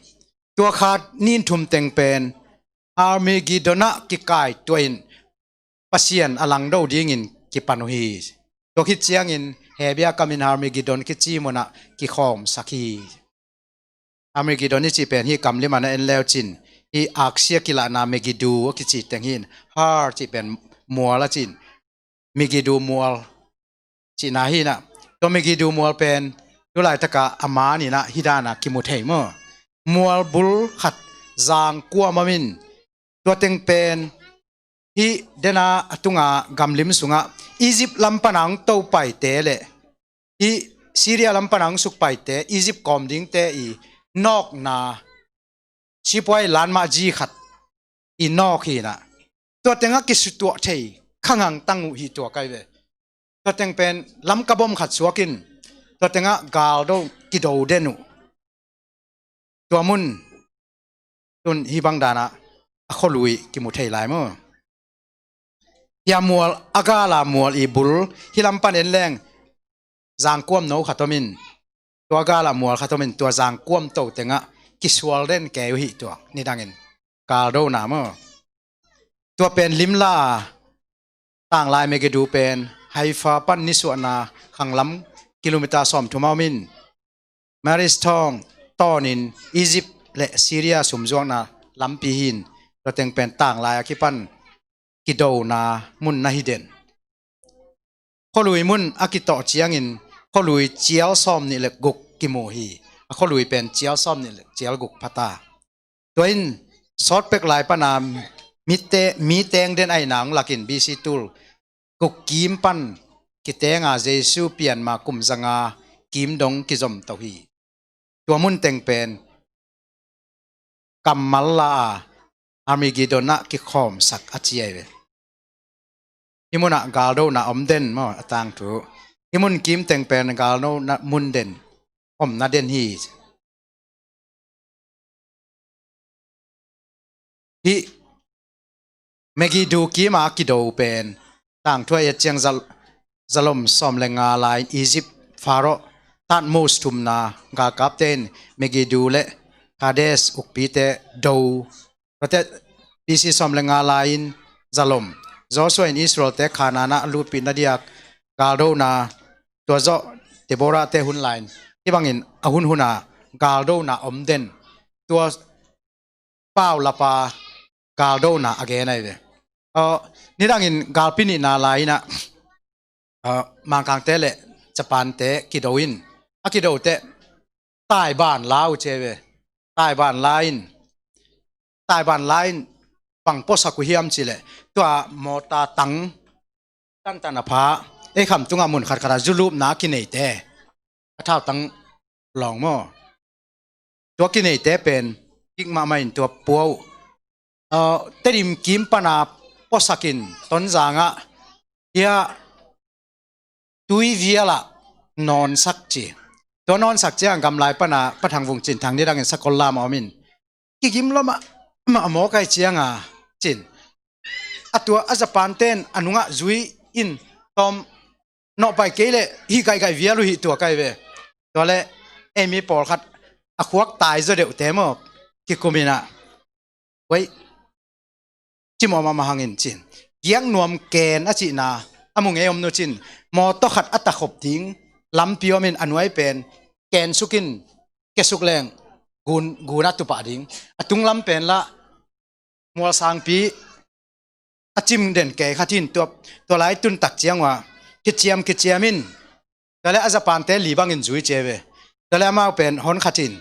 tua khat nin thum teng pen Armageddon ah kikai tuahin Pasian a langdo dingin kipan uh hi. Tua khit ciangin Hebia kamin Armageddon kici munah kikhawmsak hi. Armageddon i cih pen hih kamlim a na en leu cin, hih aksia kilahna Megiddo a kici teng hi in, Har cih pen mual a cin, Megiddo mual cihna hi inah, tua Megiddo mual pen tulaitaka a man inah hih dana kimu thei maw? Mual bul khat zangkuam om in, tua teng pen hih dena a tunga gamlim sungah Egypt lam pana hong topaite le hih Syria lam pana hong sukpaite, Egypt kawm dingte i nawkna sipuai lanmah zi khat i nawk hi inah, tua tengah kisutuah thei khangangtang uh hi tua kai ve. Tua teng pen lamka bom khat suakin tua tengah galdo kido den uh. Tua mun tun hih bang danah a khualui kimu thei lai maw? Hia mual, a gala mual i bul hih lam pan en leng zangkuam no khat om in, tua gala mual khat om in, tua zangkuam to tengah kisual den kei uh hi tua nidangin galdona maw? Tua pen limla a tanglai Megiddo pen Haifa pan nisuahna khanglam kilometer sawmthum a om in, Maris thawng tawnin Egypt le Syria sumzuakna lampi hi in, tua teng pen tanglai a kipan kidona mun na hi den. Khualui mun a kitawh ciangin khualui cial sawmnih le guk kimu hi. A khualui pen cial sawmnih le cial guk phata. Tua in sawtpek lai pana mi teng den aina hong lakin B C tul guk kim pan kitenga Jesu pianma kum zanga kim dong kizom to hi. Tua mun teng pen kammal la a Armageddon ah kikhawmsak a ci ahi ve. Hih munah galdona om den maw a tangthu? Hih mun kim teng pen galdona mun den, omna den hi. Hih Megiddo kima kido pen tangthu a et ciang zal-, zalom sawm le nga lai-in Egypt Pharaoh Thutmose thumna galkapte in Megiddo le Kadesh ukpite do. Tuate B C sawm le nga lai-in zalom Joshua in Israelte Kanaan ah lutpih nadiak galdona, tua zawh Deborahte hun lai-in hih bangin a hunhuna galdona om den. Tua paulapa galdona a gen ahi ve. Aw, nidangin galpi nihna lai-inah, aw, Mangkangte le Japante kido in, a kido teh Taiban la uh ci ahi ve. Taiban la in, Taiban la in bang puasak uh hiam cih leh tua mawta tang tantan a pha, ei kham tungah mun khatkhat a zulupna a kineite, a thautang lawng maw? Tua kineite pen kik mahmah in tua pua uh. Aw, Tedim kim pana puasakin Tonzang ah hia tui vialah nawnsak ci. Tua nawnsak ciang gamlai pana Pa Thang Vung Cin Thang nidangin sakol lam a om in, kigim lua mahmah a mawk ahi cianga cin, a tua a Japan ten a nungah zui in tawm nawhpai kei leh hih gaihgaih vial uh hih tua kai ve. Tua leh ei mi pawlkhat a khuak tai zaw deuhte maw, kikum inah, wei, cimawh mahmah hangin cin, giak nuam ken a cihna, a mu ngei om nucin mawtaw khat a takhop ding lampi omin a nuai pen kensuk in kesuk leng gun, gunah tupah ding. A tunglam pen lah mualsangpi a cim den kei khat in tua, tua lai tun tak ciang uh ah kiciam kiciam in. Tua le a Japan-te li bangin zui cia ve. Tua le amau pen hon khat in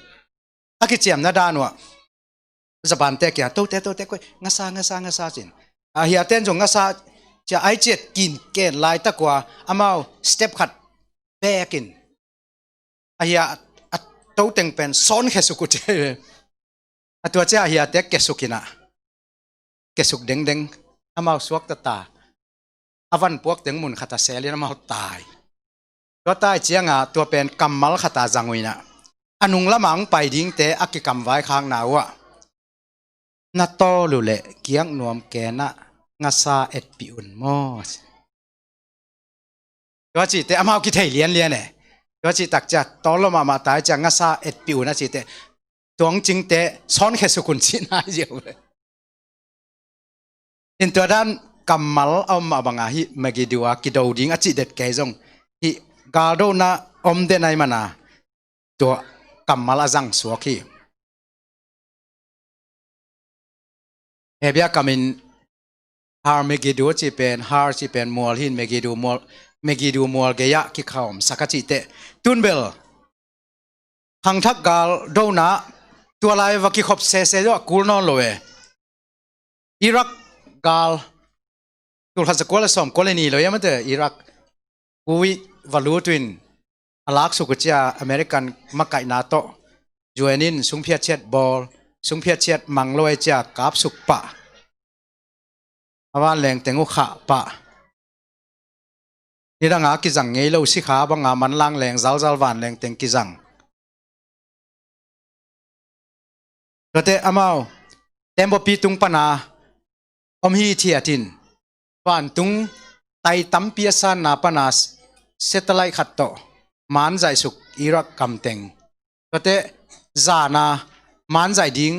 a kiciamna dan uh ah Japan-te kia, "Tote, tote, koi, ngasa, ngasa, ngasa," cin. A hiaten zong ngasa cia ai ciat kin ken laitak uh ah amau step khat bekin a hia a toteng pen sawn khesuk uh cia ve. A tua cia a hiate kesuk inah, kesuk dengdeng amau suak tata. A van puak teng mun khata selin amau tai. Tua tai cianga tua pen kammal khata zang uh inah a nung lama hong pai dingte a kikamvai khakna uh ah, "Na tawl uh leh kiak nuam kenah ngasa etpih un maw?" Tua cihte amau kithei lianlian e. Tua cih tak cia tawl lo mahmah tai cia ngasa etpih un a cihte tuang cingte sawn khesuk un cihna ziau ve. In tua dan kammal a om mah banga hih Megiddo a kido ding a cih det kei zong hih galdona om den ai mana tua kammal a zang suak hi. Hebia kamin Har Megiddo cih pen, Har cih pen mual hin, Megiddo mual, Megiddo mual gei-ah kikhawmsak a cihte. Tunbel khangthak galdona tua lai va kikhop sese zawh a kul nawn lo e. Iraq gal tulkhat zakua le sawm kua le ni lo ia mate Iraq Kuwait va lut uh in a laksuk uh cia American makaihna tawh U N in sungphiat ciat bawl, sungphiat ciat mang lo ai cia kapsuk pah. A vanleng teng uh khah pah. Nidanga kizang ngei lo sikha banga manlang leng zalzal vanleng teng kizang. Tuate amau tembaw pi tung pana om hithiat in vantung tai tampi a sanna pana satellite khat tawh man zaihsuk Iraq kamteng. Tuate zana man zaih ding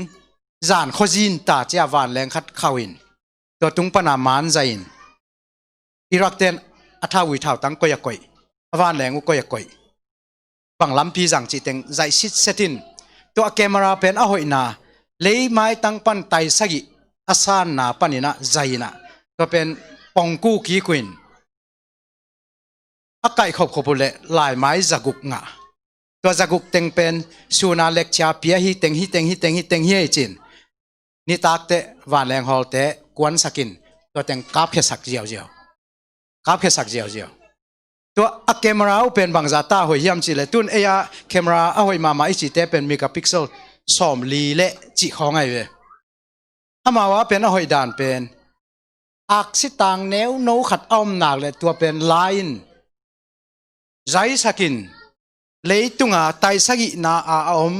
zan khuazin ta cia vanleng khat khauh in tua tung pana man zaih in Iraq ten a thau ui thau tang koi a koih, a vanleng uh koi a koih, bang lampi zang cih teng zaih sitset in tua camera pen a hoihna lei maitang pan tai sagih a sanna paninah zaih inah tua pen pongku kik uh in a kaihkhop khop uh leh laimai zaguk ngah. Tua zaguk teng pen suna lekcia pia hi teng hi teng hi teng hi teng hi ei cin. Nitakte vanleng hawlte kuansakin tua teng kapkhiasak ziauziau. Kapkhiasak ziauziau. Tua a camera uh pen bangza ta hoih hiam cihleh tun ei a camera a hoih mahmah i cihte pen megapixel sawm li le cih khawng ahi ve. Amau a pen a hoih dan pen aksi tang neuno khat a om nak le tua pen la-in zaisakin leitunga taisagihna a a om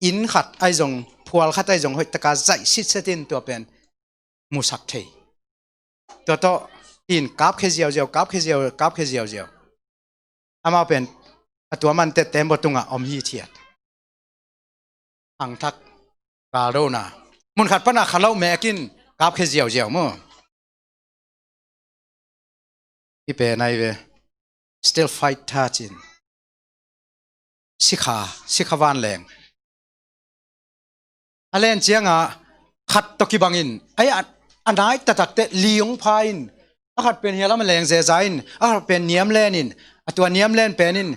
inn khat ahi zong phual khat ahi zong hoihtaka zaih sitsetin tua pen musak thei. Tua tawh in kapkhia ziauziau, kapkhia ziau, kapkhia ziauziau. Amau pen a tua mante tembaw tungah om hithiat. Hangthak galdona. Munkhat pana khalauh mekin kapkhia ziauziau maw? I pen ai ve. Still fight tha cin. Sikha, sikha vanleng. A len cianga khat tawh kibangin ai a, a nai taktakte li hong pha in a khat pen hialam a leng zeza in a khat pen niam len in a tua niam len pen in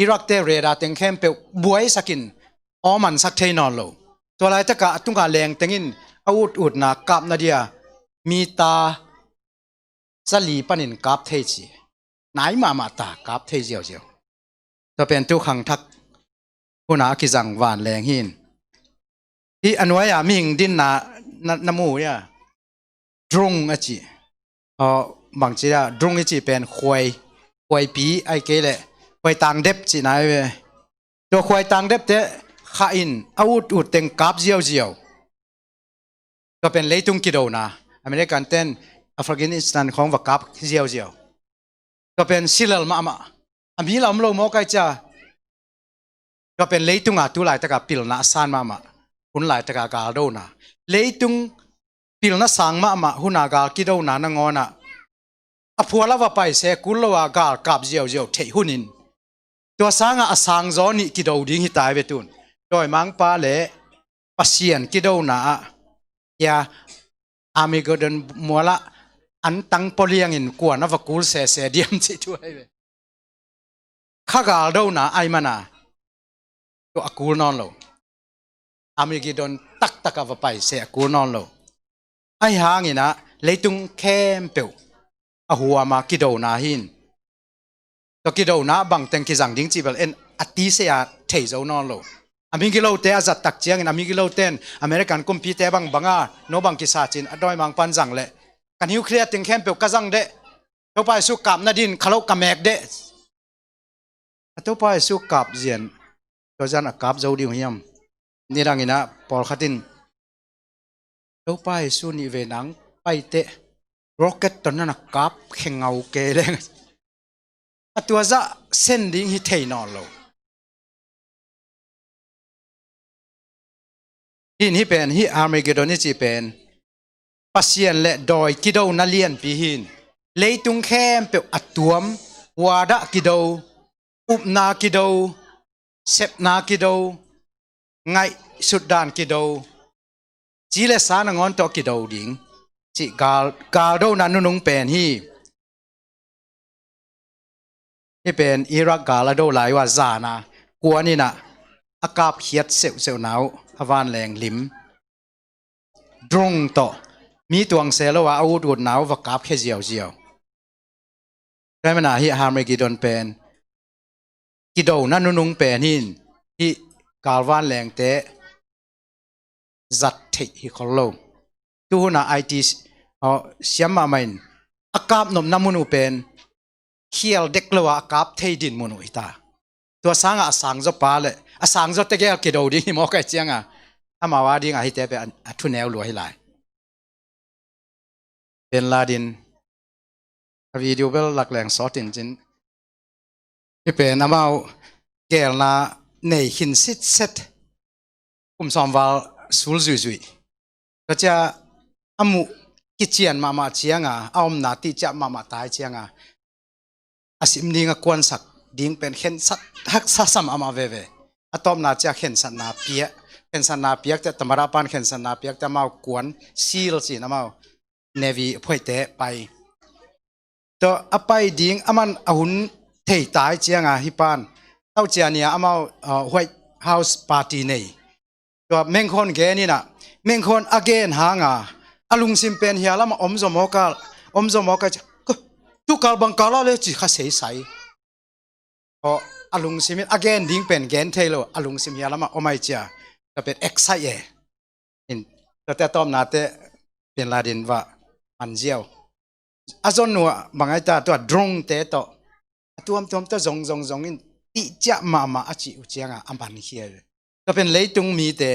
Iraq te radar teng khempeuh buaisakin aw mansak thei nawn lo. Tua laitaka a tunga leng tengin a ut utna kapna dia mita zali panin kap thei ci. Nai mahmah ta kap thei ziauziau. Tua pen tu khangthak huna a kizang vanleng hin. Hi a nuai-a mihing dinna na, na mu ia. Drung a ci. Aw, bangci a drung i ci pen khuai. Khuaipi ai kei leh khuai tangdep ci nai ve. Tua khuai tangdepte khah in a ut ut teng kap ziauziau. Tua pen leitung kidona American ten Afghanistan khawng va kap ziauziau. Tua pen silel mahmah a mi la om lo mawk ai cia. Tua pen leitunga tu laitaka pilna a san mahmah hun laitaka galdona leitung pilna sang mahmah huna gal kidona nangawnah A phual a va pai se kul lo a galkap ziauziau theih hunin, tua sangah a sangzaw nih kido ding hi tai ve tun. Dawimangpa le Pasian kidona ah, ia, Armageddon mualah antang pawliangin kuan a va kul sese diam cih thu ahi ve. Kha galdona ai mana tua a kul nawn lo. Armageddon taktak a va pai se a kul nawn lo. Ahi hangin ah leitung khempeuh a huama kidona hin. Tua kidona bangteng kizang ding cih bel en a tise a thei zo nawn lo. A migilote a zat tak ciangin a migilote in American kumpite bang banga no bang kisa cin a dawimangpan zang leh ka nuclear ting khempeuh ka zang deh. Topa Jesu kap nadin kha lo ka mek deh. A Topa Jesu kap zian tua zan a kap zo ding uh hiam? Nidangin ah pawlkhat in Topa Jesu nih ve nang paiteh rocket ton nan a kap khengau ke leng a tua zah sen ding hi thei nawn lo. Hin hi pen hi Armageddon i cih pen Pasian le dawi kidona lianpi hin. Leitung khempeuh a tuam, wadah kido, upna kido, sepna kido, ngaihsut dan kido, ci le sa nangawn tawh kido ding cih gal, galdona nunung pen hi. Hi pen Iraq gal a do lai uh a zana kuanin ah a kapkhiat seuhseuhna uh a vanleng lim drone tawh mi tuang se lo a a ututna uh va kapkhia ziauziau. Tua hi mana hi Armageddon pen kidona nunung pen hin hi galvanlengte zat theih hi khol lo. Tuhuna I T siam mahmah in a kapnopna mun uh pen khial dek lo a a kap thei din mun uh hi ta. Tua sangah a sangzaw pa le a sangzaw tegel kido ding hi mawk ai cianga amau a dingah hite pen a thuneu lua hi lai. Bin Laden a video bel lakleng sawtin cin hi pen amau gelna nei khin sitset kum sawm val sul zuizui. Tua cia a muh kician mahmah cianga a omna tihciah mahmah tai cianga a sim dinga kuansak ding pen khensat haksa sam amah veve. A tawpna cia khensatna piak, khensatna piakte tamada pan khensatna piakte amau kuan sil cin amau Navy phoite pai. Tua a pai ding aman a hun thei tai cianga hi pan tauh ciania amau uh, White House party nei. Tua mengkhawn gen inah mengkhawn a gen hanga a lungsim pen hia lamah om zaw mawkal om zaw mawkal cia tukal bangkal a le ci kha seisai. Aw a lungsim in a gen ding pen gen thei lo a lungsim hia lamah om ai cia tua pen excite e. In tuate a tawpnate Bin Laden vah an ziau. A zon nuah bang ai ta tua drone te tawh a tuamtuam tawh zong zong zong in tihciah mahmah a cih uh cianga a mankhia. Tua pen leitung mite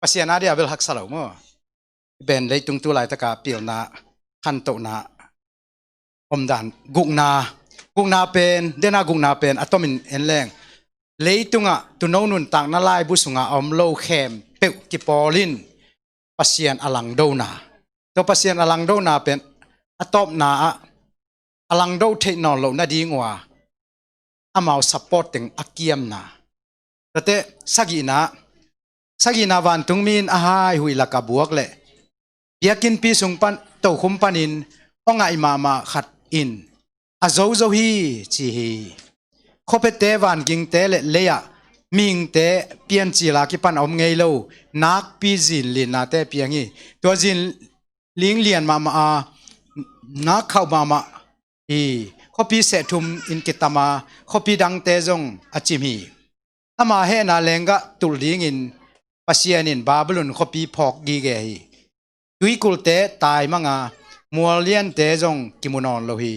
Pasian a dia bel haksa lo maw? Pen leitung tu laitaka pilna khantohna omdan gukna gukna pen dena gukna pen a tomin en leng leitungah tuno nuntakna laibu sunga a om lo khempeuh kipawlin Pasian a langdona. Tua Pasian a langdona pen a tawpna ah a langdo theih nawn loh nading uh a amau support teng a kiamna. Tate sagihna sagihna vantungmi in a haihuih lak a buak leh biakinnpi sung pan tokhum panin aw ngaih mahmah khat in a zozo hi ci hi. Khuapete vangingte le leiah mihingte piancila kipan a om ngei lo nakpi zinlinnate piang hi. Tua zinling lian mahmah a nak khauh mahmah hi. Khuapi sehthum in kitama khuapi dangte zong a cim hi. Ama hehna lenggah tulh dingin Pasian in Babylon khuapi phawk gige hi. Tuikulte taimanga mualliante zong kimu nawn lo hi.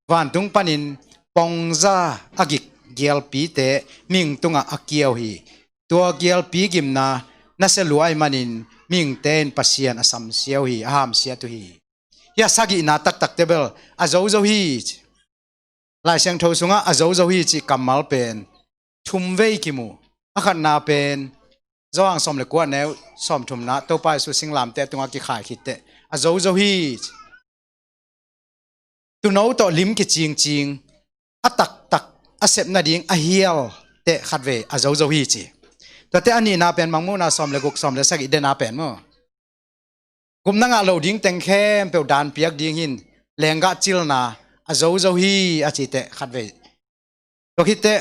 Vantung panin pongza a gik gialpite mihing tungah a kiau hi. Tua gialpi gimna nasia lua ahih manin mihingte in Pasian a samsia uh hi, a hamsiat uh hi. Hia sagihna taktakte bel a zozo hi. Lai Siangtho sungah a zozo hi cih kammal pen thum vei kimu. A khatna pen Zawhang sawm le kua neu sawm thumna Topa Jesu singlamte tungah kikhai khitteh a zozo hi. tuuno tawh lim kicingcing, a taktak a sep nading a hial teh khatvei a zozo hi ci. Tuate a nihna pen Mangmuhna sawm le guk, sawm le sagih dena pen maw. Gupna ngah lo ding teng khempeuh daan piak ding hi in, lenggah cilna a zozo hi a ci teh khatvei. Tua khit teh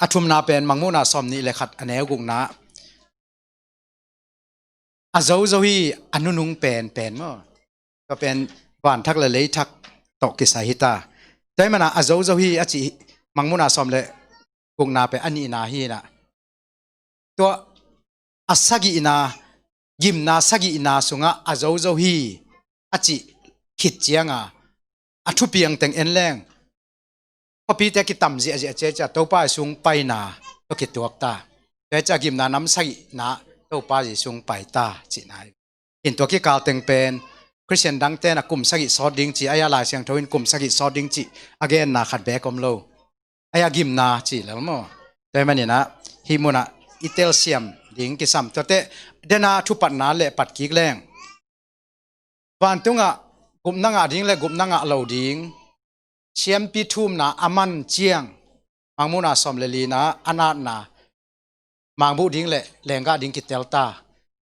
a thumna pen Mangmuhna sawmnih le khat, a neu gukna, a zozo hi, a nunung penpen maw. Tua pen vanthak le leithak tawh kisai hi ta. Tua ahih manin a zozo hi a cih Mangmuhna sawm le gukna pen a nihna hi in ah, tua a sagihna, gimna sagihna sungah a zozo hi a cih khit ciangin a thupiang teng en leng, khuapite kitam ziahziah ciacia Topa ii sung paina tawh kituak ta. Tua hi ciah gimna nam sagihna Topa Jesu sung pai ta cihna hi. In tua kikal teng pen Khristian dangte'n a kum sagih sawt ding ci, a hia Lai Siangtho in kum sagih sawt ding cih a genna khat beek om lo. A hia gimna ci lel maw. Tua ahih manin ah hih munah i telsiam ding kisam. Tuate dena thupatna le pat kik leng, vantungah gupna ngah ding le gupna ngah lo ding siampi thumna a man ciang, Mangmuhna sawm le lina a natna, mangbuh ding le lenggah ding kitel ta.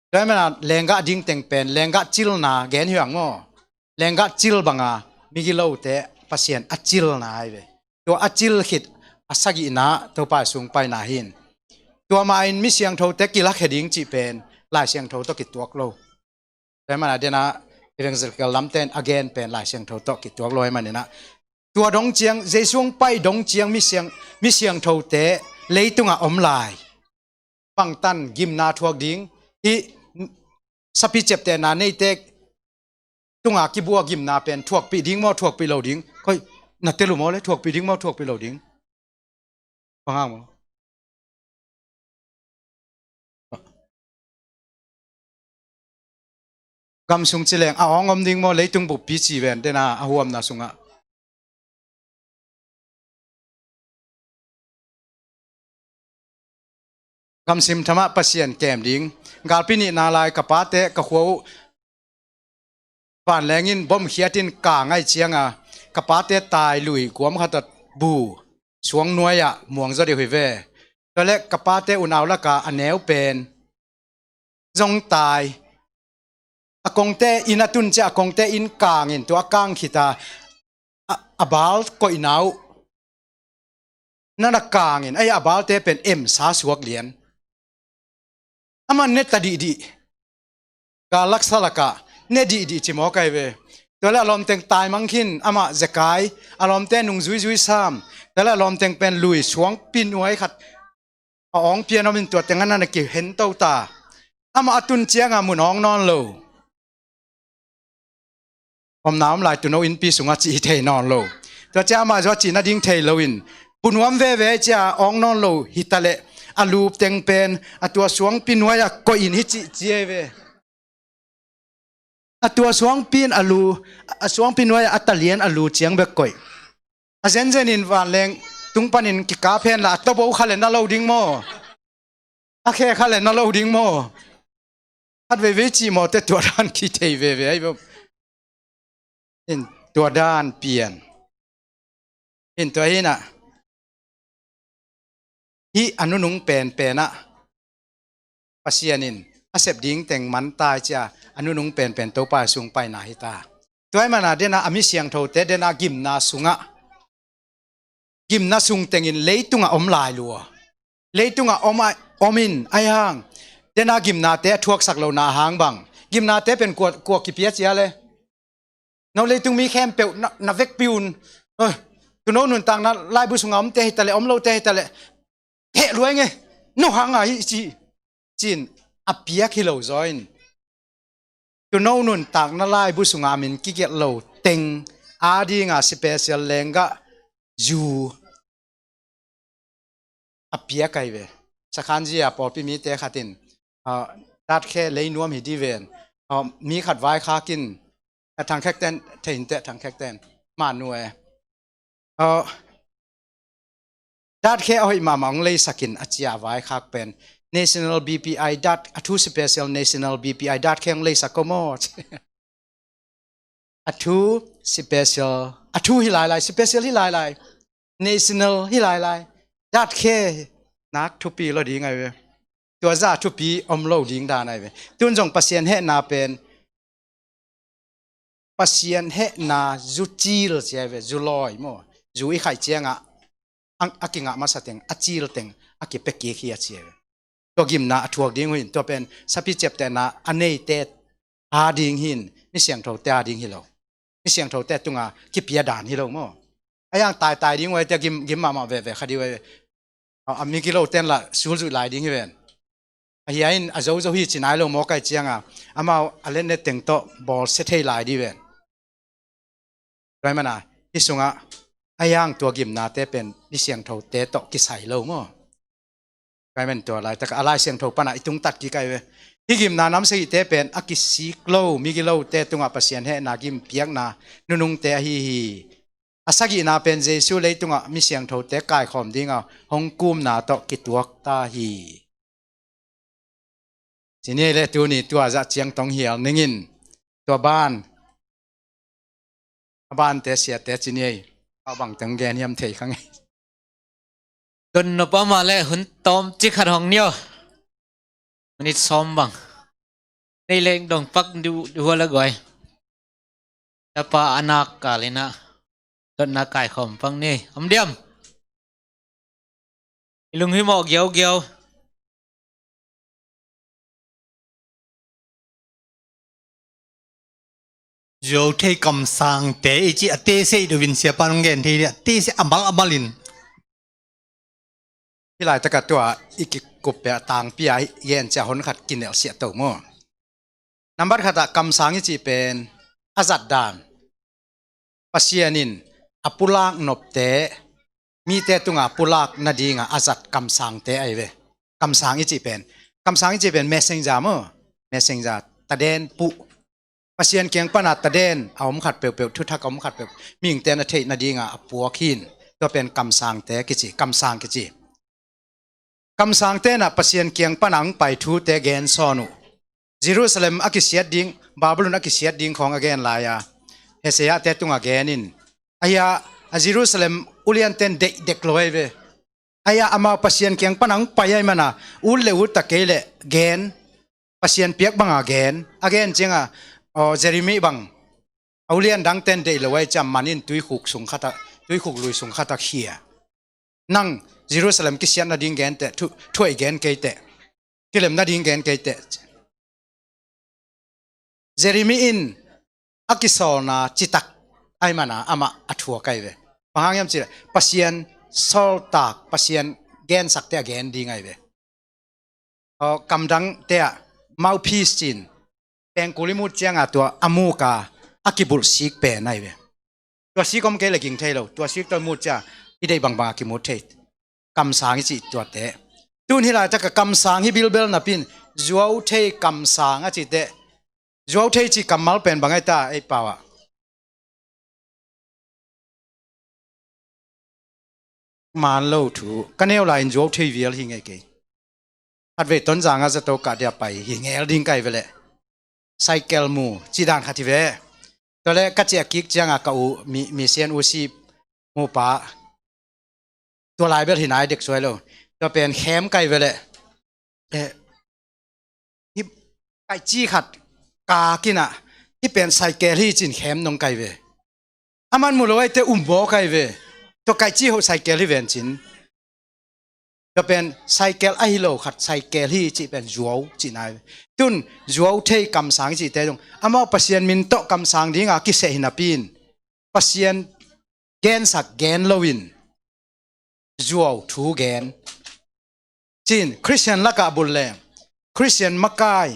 Tua ahih manin lenggah ding teng pen lenggah cilna gen hi hang maw. Lenggah cil banga migilote Pasian a cilna ahi ve. Tua a cil khit a sagihna Topa ii sung paina hi in, tua mah in mi siangthote kilakhia ding cih pen Lai Siangtho tawh kituak lo. Tua ahih manin ah dena evangelical lamte'n a gen pen Lai Siangtho tawh kituak lo ahih manin ah, tua dong ciang, Jesu hong pai dong ciang mi siang, mi siangthote leitungah om lai, bangtan gimna thuak ding, hih sapi ciaptehna neite tunga kibua gimna pen thuakpih ding maw, thuakpih lo ding? Koi, na tel uh maw le, thuakpih ding maw, thuakpih lo ding? Bang hang maw? Gam sung ci leng a awng om ding maw, leitung buppi ci ven, dena a huamna sungah. Gamsim thamah Pasian kem ding. Galpi nihna lai ka pate ka khua uh vanleng in bom khiat in kang ahih cianga ka pate tai lui guam khat ah bu suang nuai-ah muang zaw deuh hi ve. Tua leh ka pate unau laka a neu pen zong tai. A kongte inn a tun ciang a kongte inn kangin tua a kang khit a, a, a bal koihna uh na na kangin, ei, a balte pen emsa suak lian. Amah ne ta dihdih. Gal laksa lakah ne dihdih ci mawk ahi ve. Tua leh a lawmteng taimang khin, amah zekai, a lawmte nung zuizui sam. Tua leh a lawmteng pen lui suangpi nuai khat a awng pian om in tua teng a na na kihento ta. Amah a tun cianga mun awng nawn lo. Omna om lai tuuno innpi sungah cih hi thei nawn lo. Tua ciang amah zong a cih nading thei loin, bu nuam veve ciang awng nawn lo hi ta leh, a lu teng pen a tua suangpi nuai-ah koih in hi cih ci ahi ve. A tua suangpi in a lu, a suangpi nuai-ah a talian a lu ciang bek koih. A zenzen in vanleng tung panin kikap hen la, a tawbo kha leh na lo ding maw? A khe kha leh na lo ding maw? Khat veivei cih mawte tua dan ki thei veve ahi bawm. In tua dan pian. In tua hi in ah, hih a nunung penpen ah Pasian in a sep ding teng man ta hi ciang, a nunung penpen Topa ii sung paina hi ta. Tua ahih manin ah dena a mi siangthote dena gimna sungah, gimna sung tengin leitungah om lai lua. Leitungah om a, om in ahi hang, dena gimnate a thuaksak lohna hang bang, gimnate pen kua, kua kipia cia le? No leitung mi khempeuh na, na vekpi un. Eh, tuuno nuntakna laibu sunga omte hi ta leh, om lote hi ta leh, heh lua ing e, no hanga hi ci, ci-in a piak hi lo zaw in. Tuuno nuntakna laibu sunga a min kigelh lo teng adinga special lenggah zu a piak ahi ve. Sakhanzi-a pawlpi mite khat in, ah, datkhe lei nuam hi di ven. Ah, mi khat vaikhak in, ah, thangkhekten, thei inteh thangkhekten. Manu e. Ah, datkhe a hoih mahmah hong leisak in a ci-a vaikhak pen National B P I dat, a thu special National B P I datkhe hong leisak ko maw? A thu special, a thu hi lailai, special hi lailai, national hi lailai. Datkhe nak thupi lo ding ai ve. Tua za thupi om lo ding dan ai ve. Tun zong Pasian hehna pen, Pasian hehna zu cil ci ai ve, zu lawi maw. Zu i khaih ciangah a, a kingah masa teng, a cil teng a kipia kik hi a ci ai ve. Tua gimna a thuak ding uh hi in, tua pen sapi ciaptehna a neite a ding hi in, mi siangthote a ding hi lo. Mi siangthote tunga kipia dan hi lo maw. A yang taitai ding uh ai tia gim, gim mahmah veve kha ding uh ai ve. A, a mi kiloten lah sulzuih lai ding hi ven. Ahia in a zozo hi ci nai lo maw kai cianga, amau a letnet teng tawh bawlsia thei lai ding ven. Tua ahih mana, hih sungah a yang tua gimnate pen mi siangthote tawh kisai lo maw. Tua ahih man tua laitak a Lai Siangtho pana i tungtat kik ai ve. Hih gimna nam sagihte pen a kisik lo, migilote tungah Pasian hehna gim piakna nunungte ahi hi. A sagihna pen Jesu leitungah mi siangthote kaikhawm dinga hong kumna tawh kituak ta hi. Ci ni ei le tuni tua zah ciang tong hial ningin tua ban, a bante siate ci ni ei. A bang teng gen hiam thei kha ngei. Don nop ama le hun tawm ci khat hong nio. Minit sawm bang. Nei leng dong pak du, du hua la guai. Tapa a nak kalina dotna kaikhawm pang ni. Om diam. I lunghimawh giaugiau. Zuau thei kamsangte i ci a tese i dovin siapa nong gen thei dia, tese a mal a malin. Hih laitakah tua i kikup pia tangpi a i gen cia hon khat kinelh siah to maw. Nambat khatah kamsang i cih pen a zat dan. Pasian in a pulak nopte, mite tunga pulak nadinga a zat kamsangte ahi ve. Kamsang i cih pen, kamsang i cih pen messenger maw. Messenger, taden puh. Pasian kiang pana taden a om khat peuhpeuh, thuthak a om khat peuh, mihingte na theih nadinga a puak hin. Tua pen kamsangte kici, kamsang kici. Kamsang tenah Pasian kiang pana hong pai thute gen sawn uh. Jerusalem a kisiat ding, Babylon a kisiat ding khawng a gen lai-a, Heseia te tunga gen in. Ahi a, a Jerusalem ulianten deih dek lo ahi ve. Ahi a, amau Pasian kiang pana hong pai ahi mana, ut le ut ta kei leh gen, Pasian piak banga gen, a gen cianga, aw, Jeremi bang, a ulian dangten deih lo ahi ciang manin tuikhuk sung khatah, tuikhuk lui sung khatah khia. Nang Jerusalem kisiat nading gen teh, thu, thuaih gen kei teh, kilem nading gen kei teh. Jeremi in a kisawlna citak ahi mana amah a thuak ahi ve. Bang hang hiam cih leh Pasian sawltak, Pasian gensakte a gen ding ahi ve. Aw, kamdangte ah mouthpiece cin, pengkul i mut cianga tua a muka a kibulh sik pen ahi ve. Tua sik om kei le ging thei lo, tua sik tua mut cia i deih bangbang a kimut thei. Kamsang i cih tuate. Tun hih laitak a kamsang hi bilbel napin, zuau thei kamsang a cih teh. Zuau thei cih kammal pen bang ahi ta ei pau ah. Man lo thu, ka neu lai in zuau thei vial hi ngei kei. Khatvei Tonzang a zato kah dia pai hi ngel ding kai ve leh. Cycle mu, ci dan khat hi ve. Tua le ka ciah kik cianga ka u, mi, mi sian u si mu pa. Tua lai bel hi nai dek suai lo. Tua pen khem kai ve leh. Eh, hi kaici khat ka kinah, hi pen cycle hi cin khem nong kai ve. A man mu lo ai te um baw kai ve. Tua kaici ho cycle hi ven cin. Tua pen cycle ahi lo khat cycle hi cih pen zuau cih nai ve. Tun zuau thei kamsang cihte zong amau Pasian min tawh kamsang dinga kiseh hi napin. Pasian gensak gen loin zuau thu gen. Cin, Christian lakah bul leng, Christian makai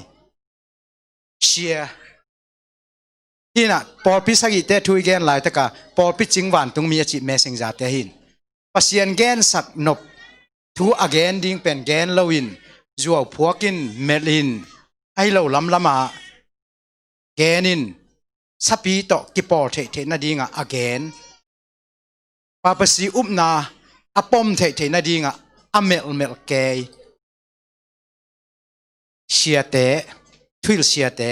sia. Hinah, pawlpi sagihte thu i gen laitaka, pawlpi cing vantungmi a cih messenger te hin. Pasian gensak nop thu a gen ding pen gen loin, zuau phuakin, melhin, ahi lo lamlama genin, sapi tawh kipawl theihtheih nadinga a gen. Papasi upna a pom theihtheih nadinga a melhmelh kei. Siate, thuhilh siate,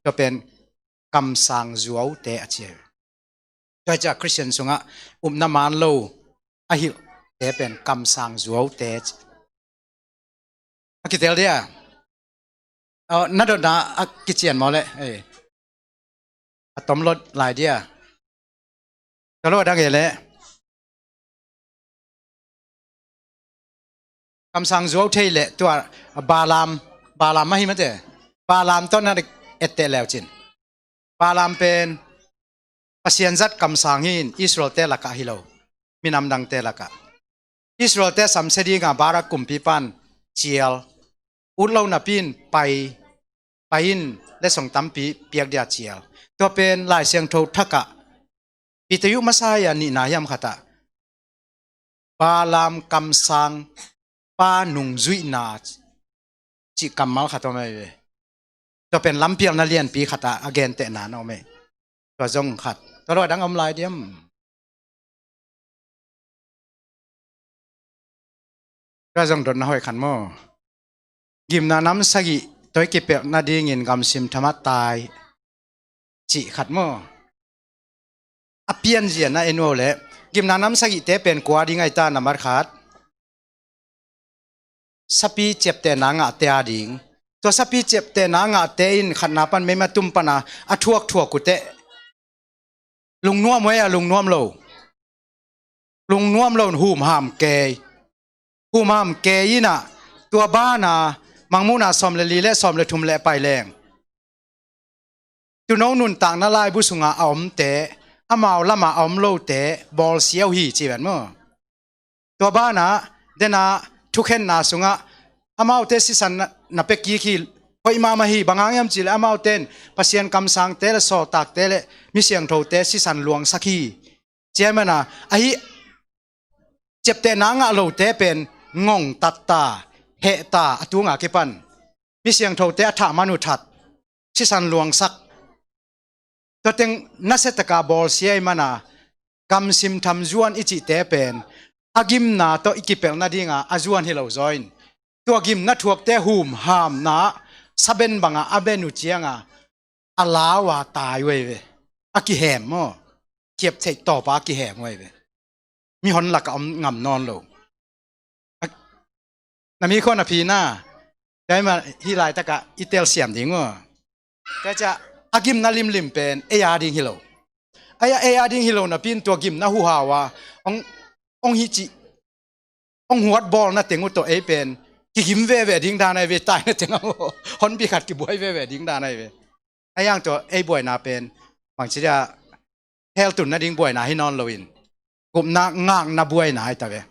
tua pen kamsang zuaute a ci hi. Tua hi ciah Khristian sungah upna man lo a hilhte pen kamsang zuaute ci. A kitel dia. Aw, na dotna a kician maw le? Ei. A tom lot lai dia. Ka lo a dang e le. Kamsang zuau thei le tua Balaam, Balaam ahi mate. Balaam tawh na etteh leu cin. Balaam pen Pasian zat kamsang hi in Israelte lakah hi lo. Minam dangte lakah. Israelte samsia dinga Barak kumpipan cial. Ut lo napi in pai, pai in letsong tampi piak dia cial. Tua pen Lai Siangtho thakah Peter yu Messiah nihna hiam khatah Balaam kamsang pa nungzuihna cih kammal khat om ei ve. Tua pen lampialna lianpi khatah a gentehna na om ei. Tua zong khat. Tua lo a dang om lai diam. Tua zong dotna hoih khat maw. Gimna nam sagih tawh i kipelh nadingin gamsim thamat tai cih khat maw. A pianzia na en uh le gimna nam sagihte pen kua ding ahi ta, nambat khat sapi ciaptehna ngahte a ding. Tua sapi ciaptehna ngahte in khatna pan meima tum pana a thuakthuak uh teh lungnuam uh ei a lungnuam lo. Lungnuam lo in humham kei. Humham kei inah tua bana Mangmuhna sawm le li le sawm le thum le pai leng tuuno nuntakna laibu sunga a omte, amau lama a om lote bawlsia uh hi ci ven maw. Tua banah dena thukhenna sungah amaute sisan na, na pia kik hi. Hoih mahmah hi, bang hang hiam cihleh amaute in Pasian kamsangte le sawltakte le mi siangthote sisan luangsak hi. Ciamana ahi ciaptehna ngah lote pen ngongtatta, hehta a tunga kipan mi siangthote a thah man uh that sisan luangsak. Tua teng nasiataka bawlsia i mana gamsim tham zuan i cihte pen a gimna tawh i kipelh nadinga a zuan hi lo zaw in tua gimna thuakte humhamna saben banga a ben uh cianga a lau a tai uh ei ve. A kihem maw. Khiap theih tawpa a kihem uh ei ve. Mihon lakah om ngam nawn lo. Na mi khua na phi na. Tua hi mah hih laitakah i telsiam ding uh. Tua ciah a gimna limlim pen ei a ding hi lo. Ei a, ei a ding hi lo napi in tua gimna huhau a ong, ong hi cih ong huat bawlna teng uh tawh ei pen kigim veve ding dan ahi ve, taina teng a maw. Honpi khat kibuai veve ding dan ahi ve. Ahi hang tua ei buaina pen bangci dia heltun nading buaina hi nawn loin gupna ngakna buaina ahi ta ve.